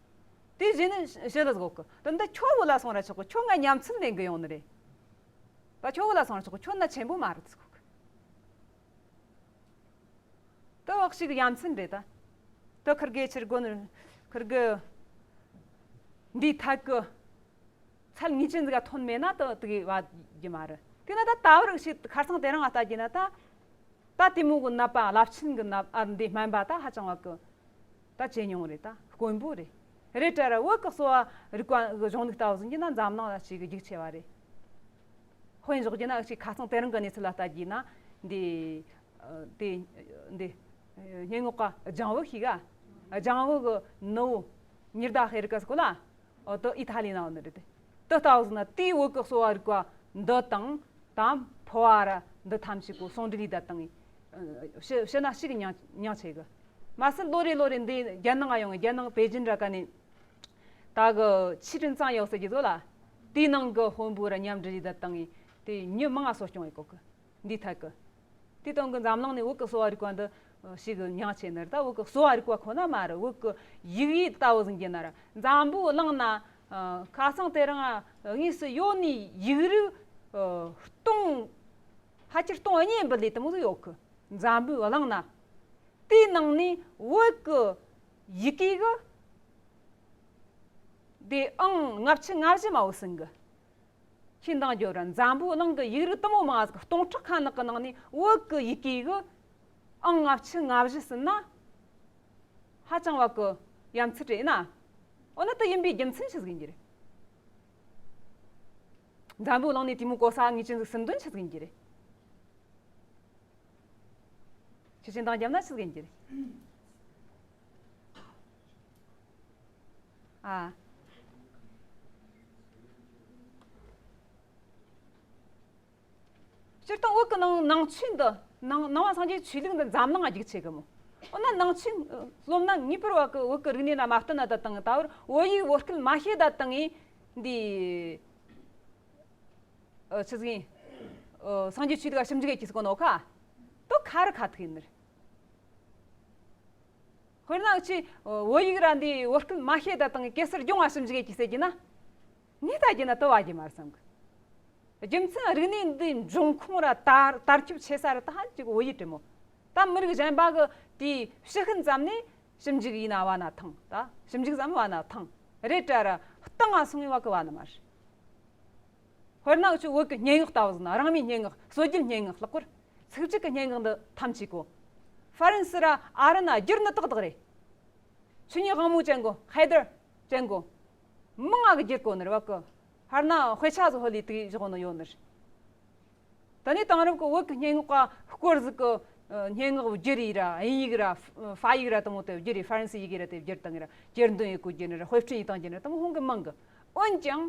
དེ་རྗེས་ནས་ཞི་ལ་ཟིག་གོ་གི། དེ་འདི་ཁྱོད་བུ་ལ་སོང་ར་ཆོག་གི། ཁྱོད་ང་ཉམས་ཚོད་ལེན་གི་ཡོང་ནི་རེད། ད་ཁྱོད་བུ་ལ་སོང་ར་ཆོག་གི། ཁྱོད་ན་ཆེན་པོ་མ་རེད་ཟིག་གོ་གི། དེ་བག་ཞིག་ཡ་མཚན་རེད་ད། དེ་ཁིར་གེ་ཕྱིར་གོ་ནི། ཁིར་གེ་འདི་ཐད་གི་ཚད་ངེས་ཅན་ཟིག་ག་ཐོན་མེད་ན་དེ་དེ་གི་བ་རྒྱུ་མ་རེད། དེ་ན་ད་ད་བར་ཞིག་ཁར་སང་དེ་རིང་ང་ལྟ་རྒྱུ་ན་ད། ད་དེ་མོ་གི་ནད་པ་རླབས་ཆེན་གི་ནད། ཨ། འདི་སྨན་པ་ད་ཧ་ཅང་བ་གི་ད་ཇེ་ཉུང་རེད། ད་དཀོན་པོ་རེད། རེད་དྲ་ར་བོད་གི་གསོ་བ་རིག་པ་གི་གཞུང་ལུགས་ལྟ་བུ་ཟིན་གྱི་ན་འཛམ་གླིང་ལ་ཞིག་གི་རྒྱུགས་ཆེ་བ་རེད། དཔེ་འཇོག་རྒྱུ་ན་ཨ་ཅིག་ཁ་སང་དེ་རིང་གི་གནས་ཚུལ་ལ་ལྟ་རྒྱུ་ན་འདི། ཨ། དེ་འདི་སྙན་ངག་ག་ལྗང་བུ་ཤིག་ག། ལྗང་བུ་གི་ནུ་བོ་ཉི་ཟླ་ཧེ་རི་ཀ་སྐོ་ལ། ཨོ། དེ་ཨི་ཐ་ལི་ན་ཡོད་ནི་རེད། དེ་ལྟ་བུ་ཟིན་ན་དེའི་བོད་གི་གསོ་བ་རིག་པ་འདི་དང་། ད་ཕོ་བ་ར་འདི་ཐམས་ཅད་གོ་ཟུང་འབྲེལ་ལས་ད་བཏང་ངི་ཕྱི་ཕྱི་ན་ཞིག་མྱང་མྱང་ཆེ་གི། མ་ཟད་ལོ་རེ་ལོ་རེ་འདི་རྒྱ་ནང་ང་ཡོང་ངི། རྒྱ་ནང་པེ་ཅིན་ར་ག་ནས་ད་གི་ཆི་ཀྲིན་ཙང་ཡོད་ཟེར་གི་ཟོ་ལ། དེའི་ནང་གི་དཔོན་པོ་ར་མཉམ་འབྲེལ་ལས་ད་བཏང་ངི་དེ་མྱི་མང་ང་གསོ་སྐྱོང་ཡེ་གོ་གི། འདི་ཐད་གི། དེ་དང་གི་འཛམ་གླིང་ནས་བོད་གི་གསོ་བ་རིག་པ་འདི་ཞིག་མྱང་ཆེ་ནི་རེད། ད་བོད་གི་གསོ་བ་རིག་པ་ཁོ་ན་མ་རེད། བོད་གི་ཡིག་ཡིག་ལྟ་བུ་ཟིན་གྱི་ན་ར། འཛམ་བུ་གླིང་ན་ཁ་སང་དེ་རིང་དངོས་སུ་ཡོད་ནི་ཡིག་རིགས་སྟོང་། ཕལ་ཆེར་སྟོང་གཉིས་འབུལ་ལས་དེ་མོ་ཟིག་ཡོད་གི། འཛམ་བུ་གླིང་ན། དེའི་ནང་ནས་བོད་གི་ཡི་གེ་གི་དེ་ཨང་ལྔ་བཅུ་ང་བཞི་མ་བུ་ཟིན་གི། ཁྱེད་འདང་རྒྱོབ་ར། འཛམ་བུ་གླིང་གི་ཡིག་རིགས་དེ་མོ་མང་ཟིག་སྟོང་ཕྲག་ཁ་ནག་གི་ནང་ནས་བོད་གི་ཡི་གེ་གི་ཨང་ལྔ་བཅུ་ང་བཞི་ཟིན་ན། ཧ་ཅང་བ་གི་ཡ་མཚན་རེད་ན། འོ་ན་དེ་ཡིན་པའི་རྒྱུ་མཚན་ཆི་ཟིག་ཡིན་རྒྱུ་རེད། འཛམ་བུ་གླིང་ནས་དེ་མོ་གོ་ས་ངེས་ཅན་ཟིག་ཟིན་དོན་ཆི་ཟིག་ཡིན་རྒྱུ་རེད། ཁྱེད་ཀྱིས་འདང་བརྒྱབ་ན་ཆི་ཟིག་ཡིན་རྒྱུ་རེད། ཨ། སྤྱིར་བཏང་བོད་ཀྱི་ནང་ནང་ཆོས་འདི། ནང་ནང་པ་སངས་རྒྱས་ཆོས་ལུགས་འདི་འཛམ་གླིང་ང་རྒྱུགས་ཆེ་གི་མོ། འོ་ན་ནང་ཆོས་སློབ་ན་ངེས་པར་བ་གི་བོད་ཀྱི་རིག་གནས་ན་མ་བསྟུན་ན་ད་བཏང་ད་བར་བོད་ཡིག་བོད་སྐད་མ་ཤེས་ད་བཏང་ངས་འདི། ཨ། ཆི་ཟིག་ཡིན། ཨ། སངས་རྒྱས་ཆོས་ལུགས་ལ་ཞིབ་འཇུག་ཡེད་ཀྱི་ཟེར་གོ་ནོ་ཁ། དོ་ཁ་རི་ཁ་ཐུག་ཡིན་ནི་རེད། དཔེར་ན་ཁྱོས་བོད་ཡིག་ར་འདི་བོད་སྐད་མ་ཤེས་ད་བཏང་གེ་སར་སྒྲུང་ང་ཞིབ་འཇུག་ཡེད་ཀྱི་ཟེར་གྱི་ན། ངས་ལྟ་གྱི་ན་དོ་བ་གྱི་མ་བསམ་གི། རྒྱུ་མཚན་རིག་གནས་འདི་འབྱུང་ཁུངས་ར་དར་དར་ཁྱབ་ཆེ་ས་ར་ད་ཧ་ཅིག་བོད་ཡིག་རེད་མོ། ད་མི་རིགས་གཞན་པ་གི་དེའི་ཕྱི་ཤུན་ཙམ་ནས་ཞིབ་འཇུག་ཡིན་ན་བ་ན་ཐང་། ད་ཞིབ་འཇུག་ཙམ་བ་ན་ཐང་། རེད་དྲ་ར་སྟེང་ང་སོང་བའི་བ་གི་བ་ན་མ་རེད། དཔེར་ན་འུ་ཆོ་བོད་ཀྱི་སྙན་ངག་ལྟ་བུ་ཟིན་ན། རང་མོས་སྙན་ངག་སྲོལ་རྒྱུན་སྙན་ངག་ལྷག་པར་ཚིག་གཅིག་གི་སྙན་ངག་འདི་ཐམས་ཅད་གོ། ཧྥ་རན་སི་ར་ཨ་རི་ན་བསྒྱུར་ནི་ཏག་ཏག་རེད། ཆོས་ཉིད་དབང་མོ་ཅན་གོ། ཧའེ་དར་ཅན་གོ། མང་ང་གི་བསྒྱུར་གོ་ནི་རེད། བ་གི་ཧར་ན་དཔེ་ཆ་ཟིག་ཧོ་ལི་དེ་བཞག་ནི་ཡོད་ནི་རེད། ད་ནི་དེང་རབས་ཀྱི་བོད་ཀྱི་སྙན་ངག་ག་སྐོར་ཟིག་གི་ཨ་སྙན་ངག་བསྒྱུར་ཡི་ར། དབྱིན་ཡིག་ར་ཧྥ་ཡིག་ར་དེ་མོ་དེ་བསྒྱུར་ཡི། ཧྥ་རན་སི་ཡི་གེ་ར་དེ་བསྒྱུར་བཏང་ཡི་ར། གྱེར་འདོན་ཡི་གོ་རྒྱུ་ནི་ར། དཔེ་སྐྲུན་ཡི་བཏང་རྒྱུ་ནི་ར། དེ་མོ་ཧོང་གི་མང་གི། འོན་ཀྱང་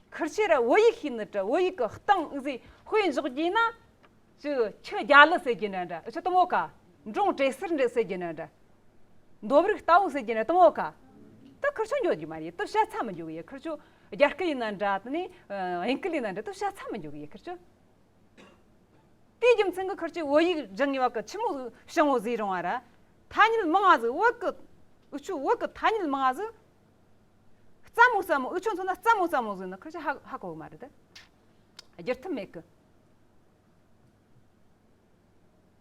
ཁིར་ཆོ་ར་བོད་ཡིག་ཤེས་ནི་དྲ། བོད་ཡིག་གི་གཏིང་ཟིག་དཔེ་འཇོག་རྒྱུ་ན། ཅིག་ཁྱི་རྒྱ་ལི་ཟེར་རྒྱུ་ན་འདྲ། ཨ་ཆོ་དེ་མོ་ཁ། འབྲོང་བྲེ་སེར་འདྲ་ཟེར་རྒྱུ་ན་འདྲ། འདོབ་རིགས་རྟ་བོ་ཟེར་རྒྱུ་ན་དེ་མོ་ཁ། ད་ཁིར་ཆོ་འགྱོ་རྒྱུ་མ་རེད། དེ་བཤད་ཚ་མི་འགྱོ་གི་ཡ། ཁིར་ཆོ་རྒྱ་སྐད་ཡིན་ན་འདྲ། དེ་ནས་ཨ་དབྱིན་སྐད་ཡིན་ན་འདྲ། དེ་བཤད་ཚ་མི་འགྱོ་གི་ཡ། ཁིར་ཆོ། དེའི་རྒྱུ་མཚན་གྱིས་ཁིར་ཆོས་བོད་ཡིག་སྦྱང་ངེས་པ་གི་ཆི་མོ་བྱུང་བོ་ཟེར་རུང་བ་ར། ཐ་སྙད་མང་ང་ཟིག་བོད་གི། འུ་ཆོ་བོད་གི་ཐ་སྙད་མང་ང་ཟིག་རྩ་མོ་རྩ་མོ། འུ་ཆོ་མཚོན་ན་རྩ་མོ་རྩ་མོ་ཟིག་ནི་ཁིར་ཆོས་ཧ་ཧ་གོ་གི་མ་རེད། བསྒྱུར་ཐབས་མེད་གི།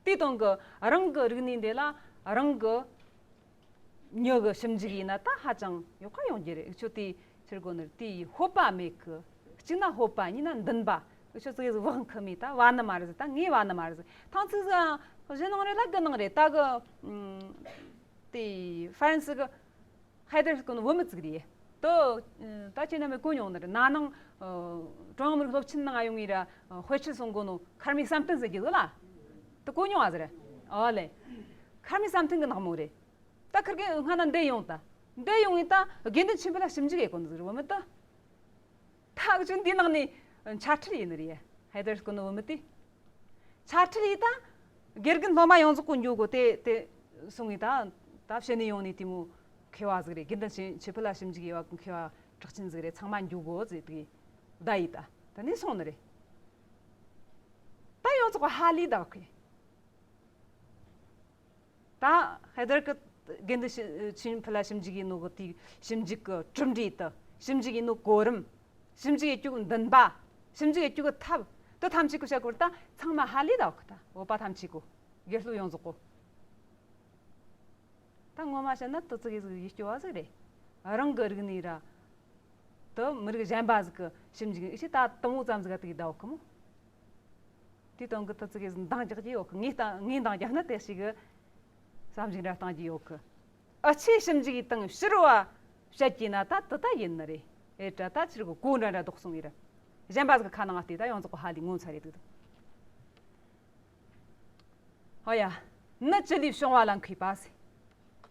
དེའི་དོན་གི་རང་གི་རིག་གནས་འདི་ལ་རང་གི་མྱི་གི་ཞིབ་འཇུག་ཡིན་ན་ད་ཧ་ཅང་ཡག་ག་ཡོང་རྒྱུ་རེད། འུ་ཆོ་དེ་ཕྱིར་གོ་ནི་དེ་ཧོ་པ་མེད་གི། གཅིག་ན་ཧོ་པ། གཉིས་ན་འདུན་པ། འུ་ཆོ་ཙིག་གེ་ཟིག་བག་འཁུམས་མི། ད་བ་ནི་མ་རེད་ཟིག། ད་ངས་བ་ནི་མ་རེད་ཟིག། ཐང་ཚིག་ཟིག་གཞི་ནང་རེད་ལ་དགུ་ནང་རེད། ད་གི་ཨམ་དེ་ཧྥ་རན་སི་གི་ཧའེ་དར་གོ་ནི་བུད་མེད་ཙིག་རེད། དེ་ད་ཁྱེད་རྣམ་པས་གོ་མྱོང་ནི་རེད། ན་ནིང་ཨ་ཀྲུང་དབྱང་མི་རིགས་སློབ་ཆེན་ནང་ང་ཡོང་ངེ་ར། ཨ་དཔེ་ཁྲིད་སོང་གོ་ནོ་མཁར་རྨེའུ་བསམ་གཏན་ཟེར་རྒྱུ་ཟིག་ལ། དེ་གོ་མྱོང་བ་ཟིག་རེད། ཨོ་ལེ། མཁར་རྨེའུ་བསམ་གཏན་གི་ནག་མོ་རེད། ད་ཁིར་གེ་སྔ་ན་འདི་ཡོང་། ད་འདི་ཡོང་ངེ་ད་དགེ་འདུན་ཆོས་འཕེལ་ལ་ཞིབ་འཇུག་ཡེ་གོ་ནི་ཟིག་རེད། བུད་མེད་ད། ད་འུ་ཆོ་འདི་ནང་ནས་འཆད་ཁྲིད་ཡེ་ནི་རེད། ཧའེ་དར་གོ་ནི་བུད་མེད་དེ། འཆད་ཁྲིད་ཡེ་ད་དགེ་རྒན་སློབ་མ་ཡོངས་རྫོགས་གི་འགྱོ་གོ། དེ་དེ་སོང་ངེ་ད་ད་ཕྱི་ནས་ཡོང་ནི་དེ་མོ་མཁས་པ་ཟིག་རེད། དགེ་འདུན་ཆོས་འཕེལ་ལ་ཞིབ་འཇུག་ཡེ་བ་གི་མཁས་པ་གྲགས་ཅན་ཟིག་རེད། ཚང་མ་འགྱོ་གོ་ཟེར་དེ་བསྡད་ཡེ། ད་དེ་ནས་སོང་ནི་རེད། ད་ཡོངས་རྫོགས་ཧ་ལས་ད་གི། ད་ཧའེ་དར་གི་དགེ་འདུན་ཆོས་འཕེལ་ལ་ཞིབ་འཇུག་ཡེ་ནོ་གི་དེའི་ཞིབ་འཇུག་གི་གྲུབ་འབྲས་དེ། ཞིབ་འཇུག་ཡེ་ནོ་གོ་རིམ། ཞིབ་འཇུག་ཡེ་རྒྱུ་གི་འདུན་པ། ཞིབ་འཇུག་ཡེ་རྒྱུ་གི་ཐབས། དེ་ཐམས་ཅད་གི་བཤད་གོ་ར། ད་ཚང་མ་ཧ་ལས་ད་གི། ད་བོད་པ་ཐམས་ཅད་གོ། དགེ་སློབ་ཡོངས་རྫོགས་གོ། ད་ངོ་མ་བཤད་ན་དེ་ཙིག་གེ་ཟིག་ཡིད་སྐྱོ་བ་ཟིག་རེད། རང་གི་རིག་གནས་ར། དེ་མི་རིགས་གཞན་པ་ཟིག་གི་ཞིབ་འཇུག་ཡེ་ད་དེ་མོ་ཙམ་ཟིག་ག་དེ་གི་ད་གོ་གི་མོ། དེའི་དོན་གི་དེ་ཙིག་གེ་ཟིག་འདང་རྒྱག་རྒྱུ་ཡོད་གི། ངས་ད་ངས་འདང་རྒྱག་ན་དེ་ཞིག་གི་བསམ་གཞིག་འདྲ་གཏང་རྒྱུ་ཡོད་གི། འུ་ཆོས་ཞིབ་འཇུག་ཡེ་དང་ཕྱི་རོལ་བ་བཤད་རྒྱུ་ན་ད་དེ་ད་ཡིན་ནི་རེད། ཨེ་དྲ་ད་ཕྱིར་གི་གོ་འདྲ་འདྲ་ལྡོག་སོང་ངེ་ར། གཞན་པ་ཟིག་གི་ཁ་ནང་ང་བལྟས་ད་ཡོངས་རྫོགས་གི་ཧ་ལས་ངོ་མཚར་རེད་འདུག། ཨོ་ཡ། ནད་ཅི་ལས་བྱུང་བ་ལ་མཁས་པ་ཟེར།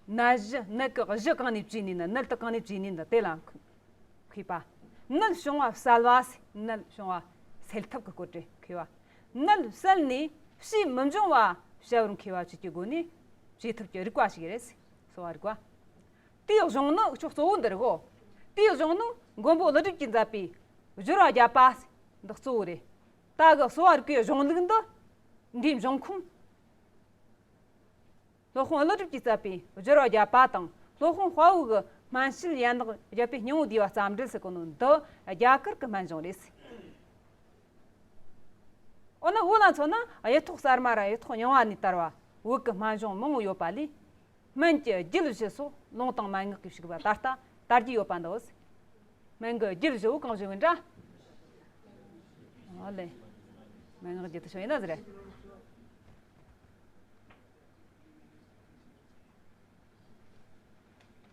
ནད་གཞི། ནད་ཀྱི་གཞི་གང་ནས་བྱུང་ནི་ན། ནད་དེ་གང་ནས་བྱུང་ནི་ན་དེ་ལ་མཁས་པ། ནད་བྱུང་བ་བསལ་བ་ཟེར། ནད་བྱུང་བ་སེལ་ཐབས་ཀྱི་སྐོར་དེ་མཁས་པ། ནད་བསལ་ནས་ཕྱིས་མི་འབྱུང་བ་བྱ་བར་མཁས་པ་བཅས་ཀྱི་སྒོ་ནས་བྱེད་ཐབས་ཀྱི་རིག་པ་ཞིག་རེད་ཟེར། གསོ་བ་རིག་པ། དེའི་གཞུང་ནི་འུ་ཆོ་གཙོ་བོ་འདི་རེད་གོ། དེའི་གཞུང་ནི་མགོན་པོ་ཀླུ་སྒྲུབ་ཀྱིས་མཛད་པའི་སྦྱོར་བ་བརྒྱ་པ་ཟེར་འདི་གཙོ་བོ་རེད། ད་གི་གསོ་བ་རིག་པའི་གཞུང་ལུགས་འདི་འདིའི་འབྱུང་ཁུངས། སློབ་དཔོན་ཀླུ་སྒྲུབ་ཀྱིས་མཛད་པའི་སྦྱོར་བ་བརྒྱ་པ་དང་། སློབ་དཔོན་དཔའ་བོ་གི་སྨན་དཔྱད་ཡན་ལག་བརྒྱད་པའི་སྙིང་པོ་བསྡུས་པ་རྩ་འགྲེལ་ཟེར་གོ་ནོ་འདི་རྒྱ་གར་གྱི་སྨན་གཞུང་རེད། འོ་ན་བོད་ལ་མཚོན་ན་གཡུ་ཐོག་གསར་མ་ར་གཡུ་ཐོག་རྙིང་བ་ནས་དར་བ་བོད་ཀྱི་སྨན་གཞུང་མང་བོ་ཡོད་པ་ལས། སྨན་གྱི་རྒྱུད་བཞི་སོགས་ལུང་དང་མན་ངག་གིས་ཕྱུག་པ་ད་ལྟ་དར་རྒྱུ་ཡོད་པ་འདི་འོ་ཟེར། སྨན་གྱི་རྒྱུད་བཞི་བོ་གང་བཞི་ཡིན་འདྲ། ཨོ་ལེ། མན་ངག་རྒྱུད་དུ་ཤོད་ཡིན་ན་ཟེར།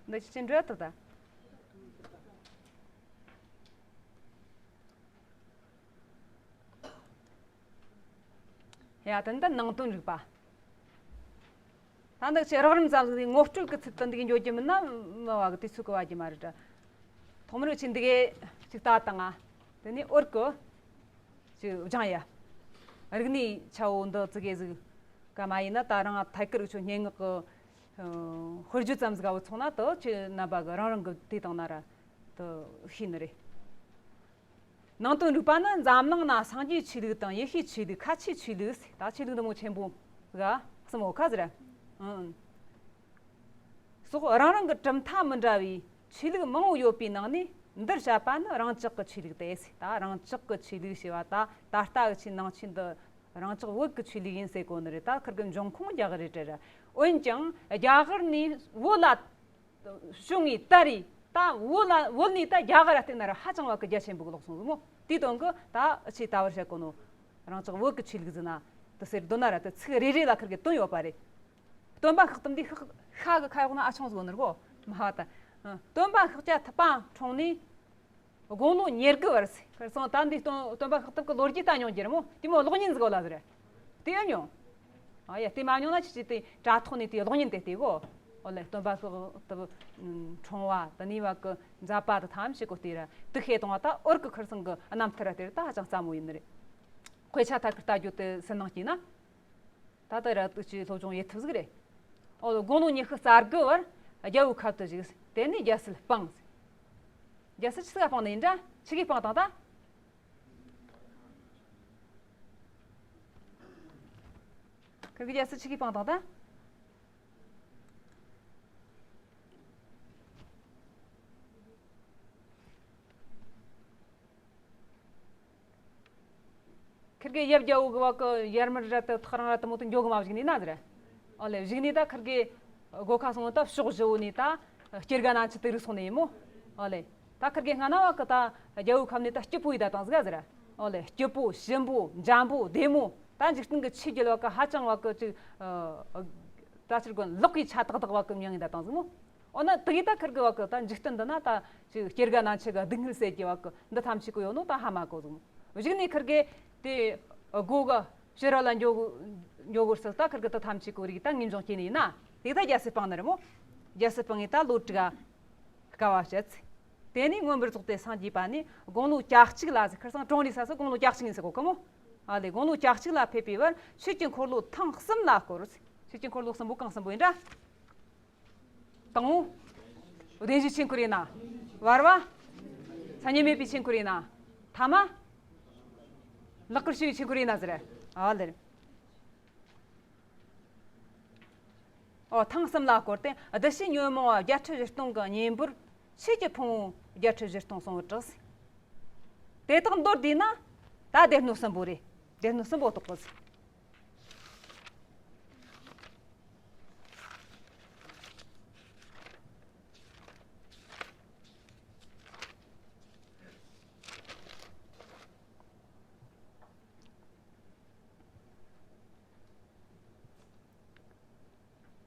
འདི་ཅི་ཅི་འདྲ་ཐུབ་ད། ཡ་ད་འདི་ནང་དོན་རིག་པ། ད་འདི་ཆེ་རགས་རིམ་ཙམ་ཟིག་ངོ་སྤྲོད་ཀྱི་ཚུལ་དུ་འདི་གི་འཇོག་རྒྱུ་མིན་ན་མི་བ་གི་དུས་ཚོད་གི་བ་རྒྱུ་མ་རེད་དྲ། ཐོག་མར་ཆེ་འདི་གི་ཅིག་ལྟ་དང་ང་། དེ་ནས་འོར་གི་ཅིག་སྦྱང་ཡ། རིག་གནས་ཆ་བོ་འདི་ཙི་གེ་ཟིག་ག་མ་ཡིན་ན་ད་རང་ཐད་ཀར་ཆོ་སྙན་ངག་གི་ཨ་དཔེར་བརྗོད་ཙམ་ཟིག་ག་བུད་སོང་ན་དེ་ཆེ་རྣམ་པ་གི་རང་རང་གི་དེ་དང་ན་ར་དེ་ཤེས་ནི་རེད། ནང་དོན་རིག་པ་ནི་འཛམ་གླིང་ན་སངས་རྒྱས་ཆོས་ལུགས་དང་ཡེ་ཤུའི་ཆོས་ལུགས། ཁ་ཆེའི་ཆོས་ལུགས་ཟེར། ད་ཆོས་ལུགས་འདི་མོ་ཆེན་པོ་ག་གསུམ་འོ་ཁ་ཟེར། ཨང་། སོགས་རང་རང་གི་གྲུབ་མཐའ་མི་འདྲ་བའི་ཆོས་ལུགས་མང་བོ་ཡོད་པའི་ནང་ནས་འདིར་བཤད་པ་ནི་རང་ཅག་གི་ཆོས་ལུགས་ཏེ་ཟེར། ད་རང་ཅག་གི་ཆོས་ལུགས་ཞེས་པ་ད་ད་ལྟ་གི་ཆོས་ནང་ཆོས་འདི་རང་ཅག་བོད་ཀྱི་ཆོས་ལུགས་ཡིན་ཟེར་གོ་ནི་རེད། ད་ཁིར་གི་འབྱུང་ཁུངས་རྒྱ་གར་རེད་དྲ་ར། འོན་ཀྱང་རྒྱ་གར་ནས་བོད་ལ་བྱུང་ངེ་ད་རེད། ད་བོད་ལ་བོད་ནས་ད་རྒྱ་གར་ར་བལྟས་ན་ར་ཧ་ཅང་བ་གི་རྒྱ་ཆེན་པོ་གི་ལོག་སོང་ཟིག་མོ། དེའི་དོན་གི་ད་ཨ་ཆེ་ད་བར་བཤད་གོ་ནོ། རང་ཅག་བོད་ཀྱི་ཆོས་ལུགས་ཟེར་ན་དེ་ཟེར་དོན་ན་ར་དེ་ཚིག་རེ་རེ་ལ་ཁིར་གི་དོན་ཡོད་པ་རེད། སྟོན་པ་ཤཱཀ་དམ་དེ་ཤཱཀ་ཤཱཀ་གི་ཁ་གཡོག་ན་ཨ་ཆུང་ཟིག་ནི་རེད་གོ། མ་བ་ད། ཨ། སྟོན་པ་ཤཱཀྱ་ཐུབ་པ་འཁྲུངས་ནས་དགུང་ལོ་ཉེར་དགུ་བར་ཟེར། ཁར་སང་ད་འདི་སྟོན་སྟོན་པ་ཤཱཀྱ་ཐུབ་ཀྱི་ལོ་རྒྱུས་ལྟ་མྱོང་རྒྱུ་རེད་མོ། དེ་མོ་གློག་བརྙན་ཟིག་ཡོད་ལ་ཟེར། དེ་ཨེ་མྱོང་། ཨ་ཡ། དེ་མ་མྱོང་ན་ཁྱེད་ཀྱིས་དེ་དྲ་ཐོག་ནས་དེ་གློག་བརྙན་དེ་བལྟས་གོ། ཨོ་ལེ། སྟོན་པ་ཤཱཀྱ་ཐུབ་འཁྲུངས་བ་དེ་ནས་བ་གི་མཛད་པ་དེ་ཐམས་ཅད་གོ་དེ་ར་དེ་ཤེས་བཏང་བ། ད་འུར་གི་ཁར་སང་གི་རྣམ་ཐར་དེ་ར་ད་ཧ་ཅང་སླ་མོ་ཡིན་ནི་རེད། དཔེ་ཆ་ཐད་ཀར་ལྟ་རྒྱུ་དེ་སུན་སྣང་སྐྱེས་ན། ད་ལྟ་ར་ཏུ་ཅི་སློབ་སྦྱོང་ཡེད་ཐུབ་ཟིག་རེད། ཨོ་ལེ། དགུང་ལོ་ཉི་ཤུ་རྩ་དགུ་བར་རྒྱལ་པོའི་ཁབ་ཏུ་བཞུགས། དེ་ནས་རྒྱལ་སྲིད་སྤངས། རྒྱལ་སྲིད་ཆི་ཟིག་ག་སྤངས་ནི་ཡིན་འདྲ། ཆི་གིས་སྤངས་བཏང་ད། ཁིར་གི་རྒྱལ་སྲིད་ཆི་གིས་སྤངས་བཏང་ད། ཁིར་གི་ཡབ་རྒྱལ་པོ་གི་བ་གི་ཡར་མར་ར་དུ་ཐག་རིང་ར་དུ་མོ་དུ་འགྱོ་གི་མ་བཞུགས་ནི་ན་ཟེར། ཨོ་ལེ། བཞུགས་ནི་ད་ཁིར་གི་སྒོ་ཁ་སོང་ད་ཕྱོགས་བཞི་བོ་ནི་ད་སྐྱེ་རྒ་ན་འཆི་དུ་རིག་སོང་ནི་ཡིན་མོ། ཨོ་ལེ། ད་ཁིར་གི་སྔ་ན་བ་གི་ད་རྒྱལ་པོའི་ཁབ་ནི་ད་སྐྱིད་པོ་ཡི་ད་བཏང་ཟིག་ཟེར། ཨོ་ལེ། སྐྱིད་པོ་ཞིམ་པོ་འཇམ་པོ་བདེ་མོ། ད་འཇིག་རྟེན་གི་ཆོས་བརྒྱད་བ་གི་ཧ་ཅང་བ་གི་ཅིག་ཨ་ད་ཕྱིར་གོ་ལོག་གི་ཆ་ཏག་ཏག་བ་གི་མྱིང་ཡི་ད་བཏང་ཟིག་མོ། འོ་ན་དེ་གི་ད་ཁིར་གི་བ་གི་ད་འཇིག་རྟེན་འདི་ན་ད་ཅིག་སྐྱེ་རྒ་ན་འཆི་གི་སྡུག་བསྔལ་ཟེར་གི་བ་གི་འདི་ཐམས་ཅད་གི་ཡོད་ནོ་ད་ཧ་མ་གོ་ཟིག་མོ། གཞུག་ནས་ཁིར་གི་དེ་སྒོ་གི་ཕྱི་ར་ལ་འགྱོ་འགྱོ་གོ་སྲིད། ད་ཁིར་གི་ད་ཐམས་ཅད་གི་རིགས་ད་ངེས་འབྱུང་སྐྱེས་ནི་ཡིན་ན། དེ་ད་རྒྱལ་སྲིད་སྤངས་ནི་རེད་མོ། རྒྱལ་སྲིད་སྤངས་ངེ་ད་ལོ་དྲུག་དཀའ་བ་སྤྱད། དེ་ནས་མངོན་པར་རྫོགས་ཏེ་སངས་རྒྱས་པ་ནི་དགུང་ལོ་གྱ་གཅིག་ལ་ཟེར། ཁར་སང་གྲོངས་ནི་ས་སུ་དགུང་ལོ་གྱ་གཅིག་ཡིན་ཟེར་གོ་གི་མོ། ཨ་ལེ། དགུང་ལོ་གྱ་གཅིག་ལ་ཕེབས་པའི་བར་ཆོས་ཀྱི་འཁོར་ལོ་ཐེངས་གསུམ་ལ་བསྐོར། ཆོས་ཀྱི་འཁོར་ལོ་གསུམ་པོ་གང་གསུམ་པོ་ཡིན་འདྲ། དང་པོ། བདེན་བཞིའི་ཆོས་འཁོར་ཡིན་ན། བར་བ། མཚན་ཉིད་མེད་པའི་ཆོས་འཁོར་ཡིན་ན། ཐ་མ། ལེགས་པར་བཤད་པའི་ཆོས་འཁོར་ཡིན་ན་ཟེར། ཨ་ལེ། ཨོ། ཐེངས་གསུམ་ལ་བསྐོར་ཏེ་བདུད་བཞི་ཉོན་མོངས་བརྒྱད་ཁྲི་བཞི་སྟོང་གི་གཉེན་པོར་ཆོས་ཀྱི་ཕུང་པོ་བརྒྱད་ཁྲི་བཞི་སྟོང་གསུངས་པར་གྲགས། དེ་དག་མདོར་བསྡུས་ན་ད་སྡེ་སྣོད་གསུམ་པོ་རེད། སྡེ་སྣོད་གསུམ་པོ་རྟོགས་པ་ཟེར།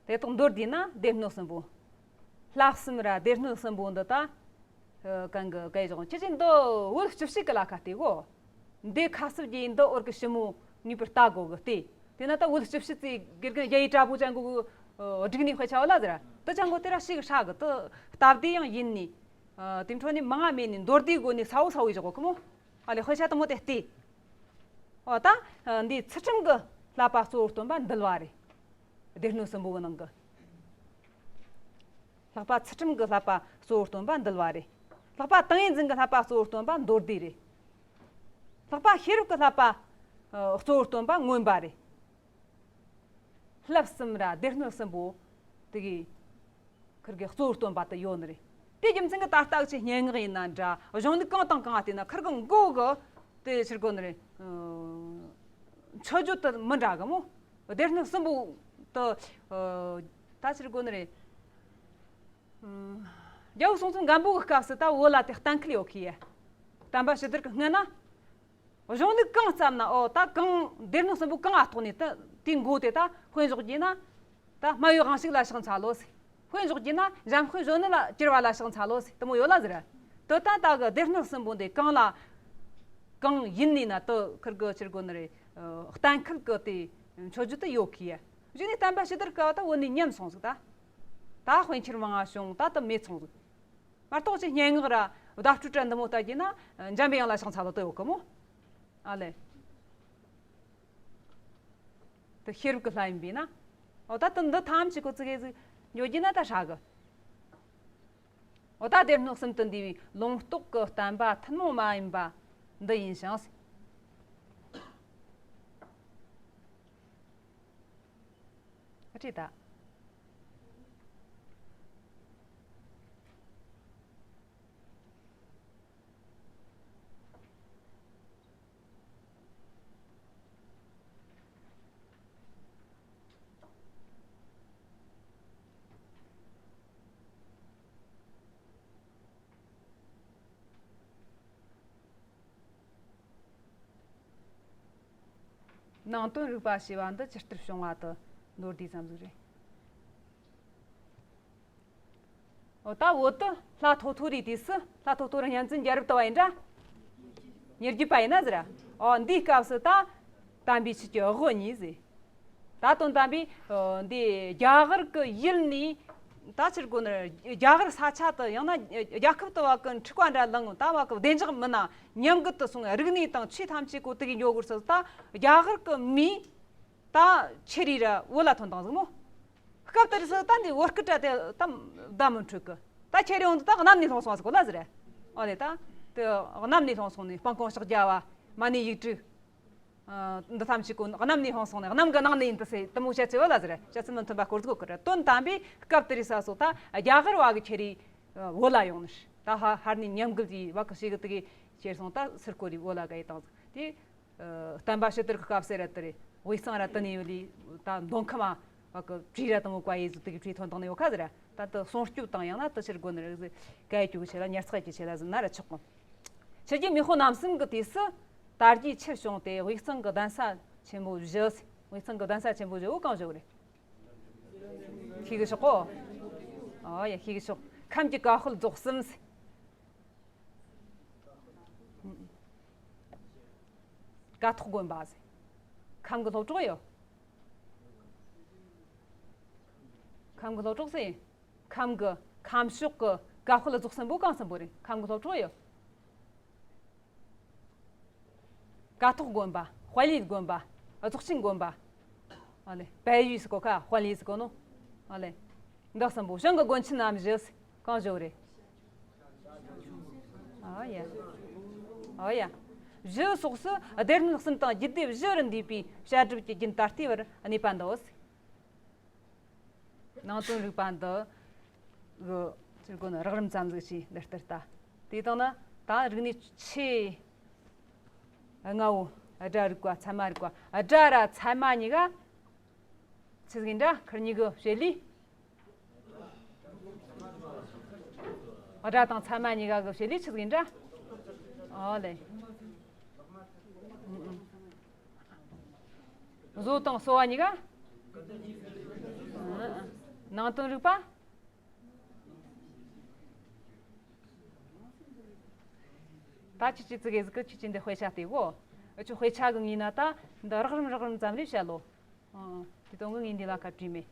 དེ་དག་མདོར་བསྡུས་ན་སྡེ་སྣོད་གསུམ་པོ། བསླབ་གསུམ་ར་སྡེ་སྣོད་གསུམ་པོ་འདི་ད། ཨ། གང་གི་གའི་བཞག་ཁྱེད་ཀྱིས་འདི་བོད་སྤྱི་བཤད་གི་ལ་ཁ་བལྟས་གོ། འདི་ཁ་གསབ་ཀྱིས་འདི་འོར་གི་ཞིབ་མོ་ངེས་པར་ལྟ་དགོས་གི་བལྟས། དེ་ན་ད་བོད་སྤྱི་བཤད་ཙི་དགེ་རྒན་ཡ་ཡི་དྲ་བོ་ཅན་གོ་གི། ཨ། བསྒྲིགས་ནས་དཔེ་ཆ་བ་ལ་ཟེར། དེ་ཅན་གོ་དེ་ར་ཞིག་ཧྲ་གི། དེ་སྟབས་བདེ་ཡང་ཡིན་ནི། ཨ། དེ་འཕྲོ་ནས་མང་ང་མེད་ནི་མདོར་བསྡུས་སྒོ་ནས་གསལ་བོ་གསལ་བོ་ཡི་བཞག་གོ་གི་མོ། ཨ་ལེ། དཔེ་ཆ་དེ་མོ་དེ་བལྟས། འོ་ད། ཨ། འདི་ཚུལ་ཁྲིམས་ཀྱི་བསླབ་པ་གཙོ་བོར་སྟོན་པ་འདུལ་བ་རེད། སྡེ་སྣོད་གསུམ་པོ་གི་ནང་གི། ལྷག་པ་ཚུལ་ཁྲིམས་ཀྱི་བསླབ་པ་གཙོ་བོར་སྟོན་པ་འདུལ་བ་རེད། ལྷག་པ་ཏིང་ངེ་འཛིན་གྱི་བསླབ་པ་གཙོ་བོར་སྟོན་པ་མདོ་སྡེ་རེད། ལྷག་པ་ཤེས་རབ་ཀྱི་བསླབ་པ། ཨ། གཙོ་བོར་སྟོན་པ་མངོན་པ་རེད། བསླབ་གསུམ་ར་སྡེ་སྣོད་གསུམ་པོ་དེ་གི་ཁིར་གི་གཙོ་བོར་སྟོན་པ་དེ་ཡོད་ནི་རེད། དེ་རྒྱུ་མཚན་གྱིས་ད་ལྟ་ཆེ་སྙན་ངག་ཡིན་ན་འདྲ། གཞུང་ལུགས་གང་དང་གང་བལྟས་ན་ཁིར་གི་མགོ་གི་དེ་ཕྱིར་གོ་ནི་རེད། ཨ། མཆོད་བརྗོད་དེ་མི་འདྲ་གི་མོ། སྡེ་སྣོད་གསུམ་པོ་དེ། ཨ། ད་ཕྱིར་གོ་ནི་རེད། ཨ། རྒྱལ་པོ་སྲོང་བཙན་སྒམ་པོ་གི་སྐབས་སུ་ད་བོད་ལ་དེ་གཏན་འཁེལ་ཡོད་གི་ཡ། བསྟན་པ་ཕྱི་དར་གི་སྔོན་ན། གཞུང་ལུགས་གང་བརྩམས་ན། ཨོ། ད་གང་སྡེ་སྣོད་གསུམ་པོ་གང་ང་གཏོགས་ནས་ད་དེའི་མགོ་དེ་ད་དཔེ་འཇོག་རྒྱུ་ན། ད་སྨྲ་བའི་དབང་ཕྱུག་ལ་ཕྱག་འཚལ་ལོ་ཟེར། དཔེ་འཇོག་རྒྱུ་ན་འཇམ་དཔལ་གཞོན་ནུ་ལ་གྱུར་པ་ལ་ཕྱག་འཚལ་ལོ་ཟེར། དེ་མོ་ཡོད་ལ་ཟེར། དེ་ད་ད་གི་སྡེ་སྣོད་གསུམ་པོ་འདི་གང་ལ་གང་ཡིན་ནི་ན་དེ་ཁིར་གི་ཕྱིར་གོ་ནི་རེད། ཨ། གཏན་འཁེལ་གི་དེ་མཆོད་བརྗོད་དེ་ཡོད་གི་ཡ། གཞུག་ནས་བསྟན་པ་ཕྱི་དར་གི་བ་ད་བོད་ནས་ཉམས་སོང་ཟིག། ད་ད་དཔེ་འཁྱེར་མང་ང་བྱུང་། ད་དེ་མེད་སོང་ཟིག། མ་གཏོགས་ཀྱི་སྙན་ངག་ར་བརྡ་སྤྲོད་ར་འདི་མོ་ལྟ་རྒྱུ་ན་འཇམ་པའི་དབྱངས་ལ་ཕྱག་འཚལ་ལོ་དེ་ཡོད་གི་མོ། ཨ་ལེ། དེ་ཤེས་རབ་ཀྱི་ལྷ་ཡིན་པས་ན། འོ་ད་དེ་འདི་ཐམས་ཅད་ཀོ་ཙི་གེ་ཟིག་ཉོ་རྒྱུ་ན་ད་ཧྲ་གི། འོ་ད་སྡེ་སྣོད་གསུམ་དུ་འདུས་པའི་ལུང་རྟོགས་ཀྱི་བསྟན་པ་ཐུན་མོང་མ་ཡིན་པ་འདི་ཡིན་ཞིང་། ཨ་ཅེ་ད། ནང་དོན་རིག་པ་ཞེས་པ་འདི་ཇི་ལྟར་བྱུང་བ་དེ་མདོར་བསྡུས་ཙམ་ཟིག་རེད། འོ་ད་བོད་དུ་ལྷ་ཐོ་ཐོ་རིའི་དུས་སུ། ལྷ་ཐོ་ཐོ་རི་གཉན་བཙན་རྒྱལ་རབས་ལྟ་བ་ཡིན་འདྲ། ཉེར་བརྒྱད་པ་ཡིན་ན་ཟེར། འོ་འདིའི་སྐབས་སུ་ད་དམ་པའི་ཆོས་ཀྱི་དབུ་བརྙེས་ཟེར། ད་དོན་དམ་པའི་འོ་འདི་རྒྱ་གར་གི་ཡུལ་ནས། ད་ཕྱིར་གོ་ནི་རྒྱ་གར་ས་ཆ་དུ། ཡང་ན་རྒྱལ་ཁབ་དུ་བ་གི་འཁྲུག་པ་འདྲ་ལངས། ད་བ་གི་བདེ་འཇགས་མིན་ན། ཉམས་རྒུད་དུ་སོང་། རིག་གནས་དང་ཆོས་ཐམས་ཅད་གོ་དུ་གི་འགྱོ་དགོས་སུ། ད་རྒྱ་གར་གི་མི་ད་ཆི་རི་ར་བོད་ལ་ཐོན་བཏང་ཟིག་མོ། སྐབས་དེར་སུ་ད་འདི་བོད་སྐད་དྲ་དེ་ད་བརྡ་མི་འཕྲོད་གི། ད་ཁྱེད་རེ་འོང་དུ་ད་གནམ་ནས་ལྷུང་སོང་ཟིག་གོ་ལ་ཟེར། ཨོ་ལེ། ད་དེ་གནམ་ནས་ལྷུང་སོང་ནས། སྤང་སྐོང་ཕྱག་རྒྱ་བ། མ་ཎི་ཡིག་དྲུག་འདི་ཐམས་ཅད་གོ་གནམ་ནས་ལྷུང་སོང་ནས། གནམ་གི་ནང་ནས་ཡིན་དུ་ཟེར། དེ་མོ་བཤད་ཅེ་བོད་ལ་ཟེར། བཤད་ཚུལ་མི་མཐུན་པ་སྐོར་ཟིག་གོ་གི་རེད། དོན་དམ་པའི་སྐབས་དེར་ས་སོ་ད་རྒྱ་གར་བ་གི་ཁྱེད་རེ་བོད་ལ་ཡོང་ནས། ད་ཧ་ཧར་ནས་ཉམས་རྒུད་ཀྱི་བ་གི་ཞིག་གི་དུ་གི་ཁྱེར་སོང་། ད་སིར་གོ་རི་བོད་ལ་ག་ཡི་བཏང་ཟིག་དེ། ཨ། བསྟན་པ་ཕྱི་དར་གི་སྐབས་སུ་ར་དེ་རེད། དབུས་གཙང་ར་དེ་ནས་ཡོད་ལི། ད་མདོ་ཁམས་བ་གི་བྲིས་ར་དེ་མོ་བཀའ་ཡི་ཟིག་དེ་གི་བྲིས་ཐོན་བཏང་ནས་ཡོད་ཁ་ཟེར། ད་དེ་སྲུང་སྐྱོབ་དང་ཡང་ན་དེ་ཕྱིར་གོ་ནི་རིགས་ཟིག་ག་ཡི་གྱོད་གི་ཆེད་ལ། ཉར་ཚགས་ཀྱི་ཆེད་ལ་ཟེར་ན་ར་ཆོག་གི། ཆོས་རྒྱལ་མེས་པོ་རྣམ་གསུམ་གི་དུས་སུ་དར་རྒྱས་ཆེར་བྱུང་སྟེ། དབུས་གཙང་གི་གདན་ས་ཆེན་པོ་བཞི། དབུས་གཙང་གི་གདན་ས་ཆེན་པོ་བཞི་བོ་གང་བཞི་བོ་རེད། ཤེས་གི་ཤོག་གོ། ཨོ་ཡ། ཤེས་གི་ཤོག། ཁམས་ཀྱི་ཀཿདཔལ་རྫོགས་གསུམ་ཟེར། ཀཿཐོག་དགོན་པ་ཟེར། ཁམས་གི་སློབ་གྲོགས་ཡོད། ཁམས་གི་སློབ་གྲོགས་ཟེར། ཁམས་གི། ཁམས་ཕྱོགས་གི་ཀཿདཔལ་རྫོགས་གསུམ་པོ་གང་གསུམ་པོ་རེད། ཁམས་གི་སློབ་གྲོགས་ཡོད། ཀཿཐོག་དགོན་པ། དཔལ་ཡུལ་དགོན་པ། རྫོགས་ཆེན་དགོན་པ། ཨ་ལེ། དཔལ་ཡུལ་ཟེར་གོ་ཁ། དཔལ་ཡུལ་ཟེར་གོ་ནོ། ཨ་ལེ། འདི་གསུམ་པོ། ཞིང་གི་དགོན་ཆེན་རྣམ་བཞི་ཟེར། གང་བཞི་བོ་རེད། ཨོ་ཡ། ཨོ་ཡ། བཞི་སོགས་སུ་སྡེ་སྣོད་གསུམ་དང་རྒྱུད་སྡེ་བཞི་རུ་འདུས་པའི་བཤད་སྒྲུབ་ཀྱི་རྒྱུན་ད་ལྟའི་བར་གནས་པ་འདིའོ་ཟེར། ནང་དོན་རིག་པ་འདི་གི་ཟེར་གོ་ནི་རགས་རིམ་ཙམ་ཟིག་ཅིག་འདི་ལྟར་ལྟ། དེ་དང་ནི་ད་རིག་གནས་ཆེ་ལྔ་བོ། སྒྲ་རིག་པ། ཚད་མ་རིག་པ། སྒྲ་ར་ཚད་མ་གཉིས་ཀ་ཆི་ཟིག་ཡིན་འདྲ། ཁིར་གཉིས་གི་བྱེད་ལས། སྒྲ་དང་ཚད་མ་གཉིས་ཀ་གི་བྱེད་ལས་ཆི་ཟིག་ཡིན་འདྲ། ཨོ་ལེ། ཨུ་ཨུ། བཟོ་དང་གསོ་བ་གཉིས་ཀ། ཨུ་ཨུ། ནང་དོན་རིག་པ། ད་ཁྱེད་ཀྱིས་ཙི་གེ་ཟིག་གི་ཁྱེད་ཀྱིས་འདི་དཔེ་ཆ་བལྟས་གོ། འུ་ཆོ་དཔེ་ཆ་གི་ངོས་ན་ད་འདི་རགས་རིམ་རགས་རིམ་ཙམ་རེ་བཤད་ལོ། ཨང་། དེ་དོན་གི་ངས་འདི་ལ་ཁ་བྲིས་མེད།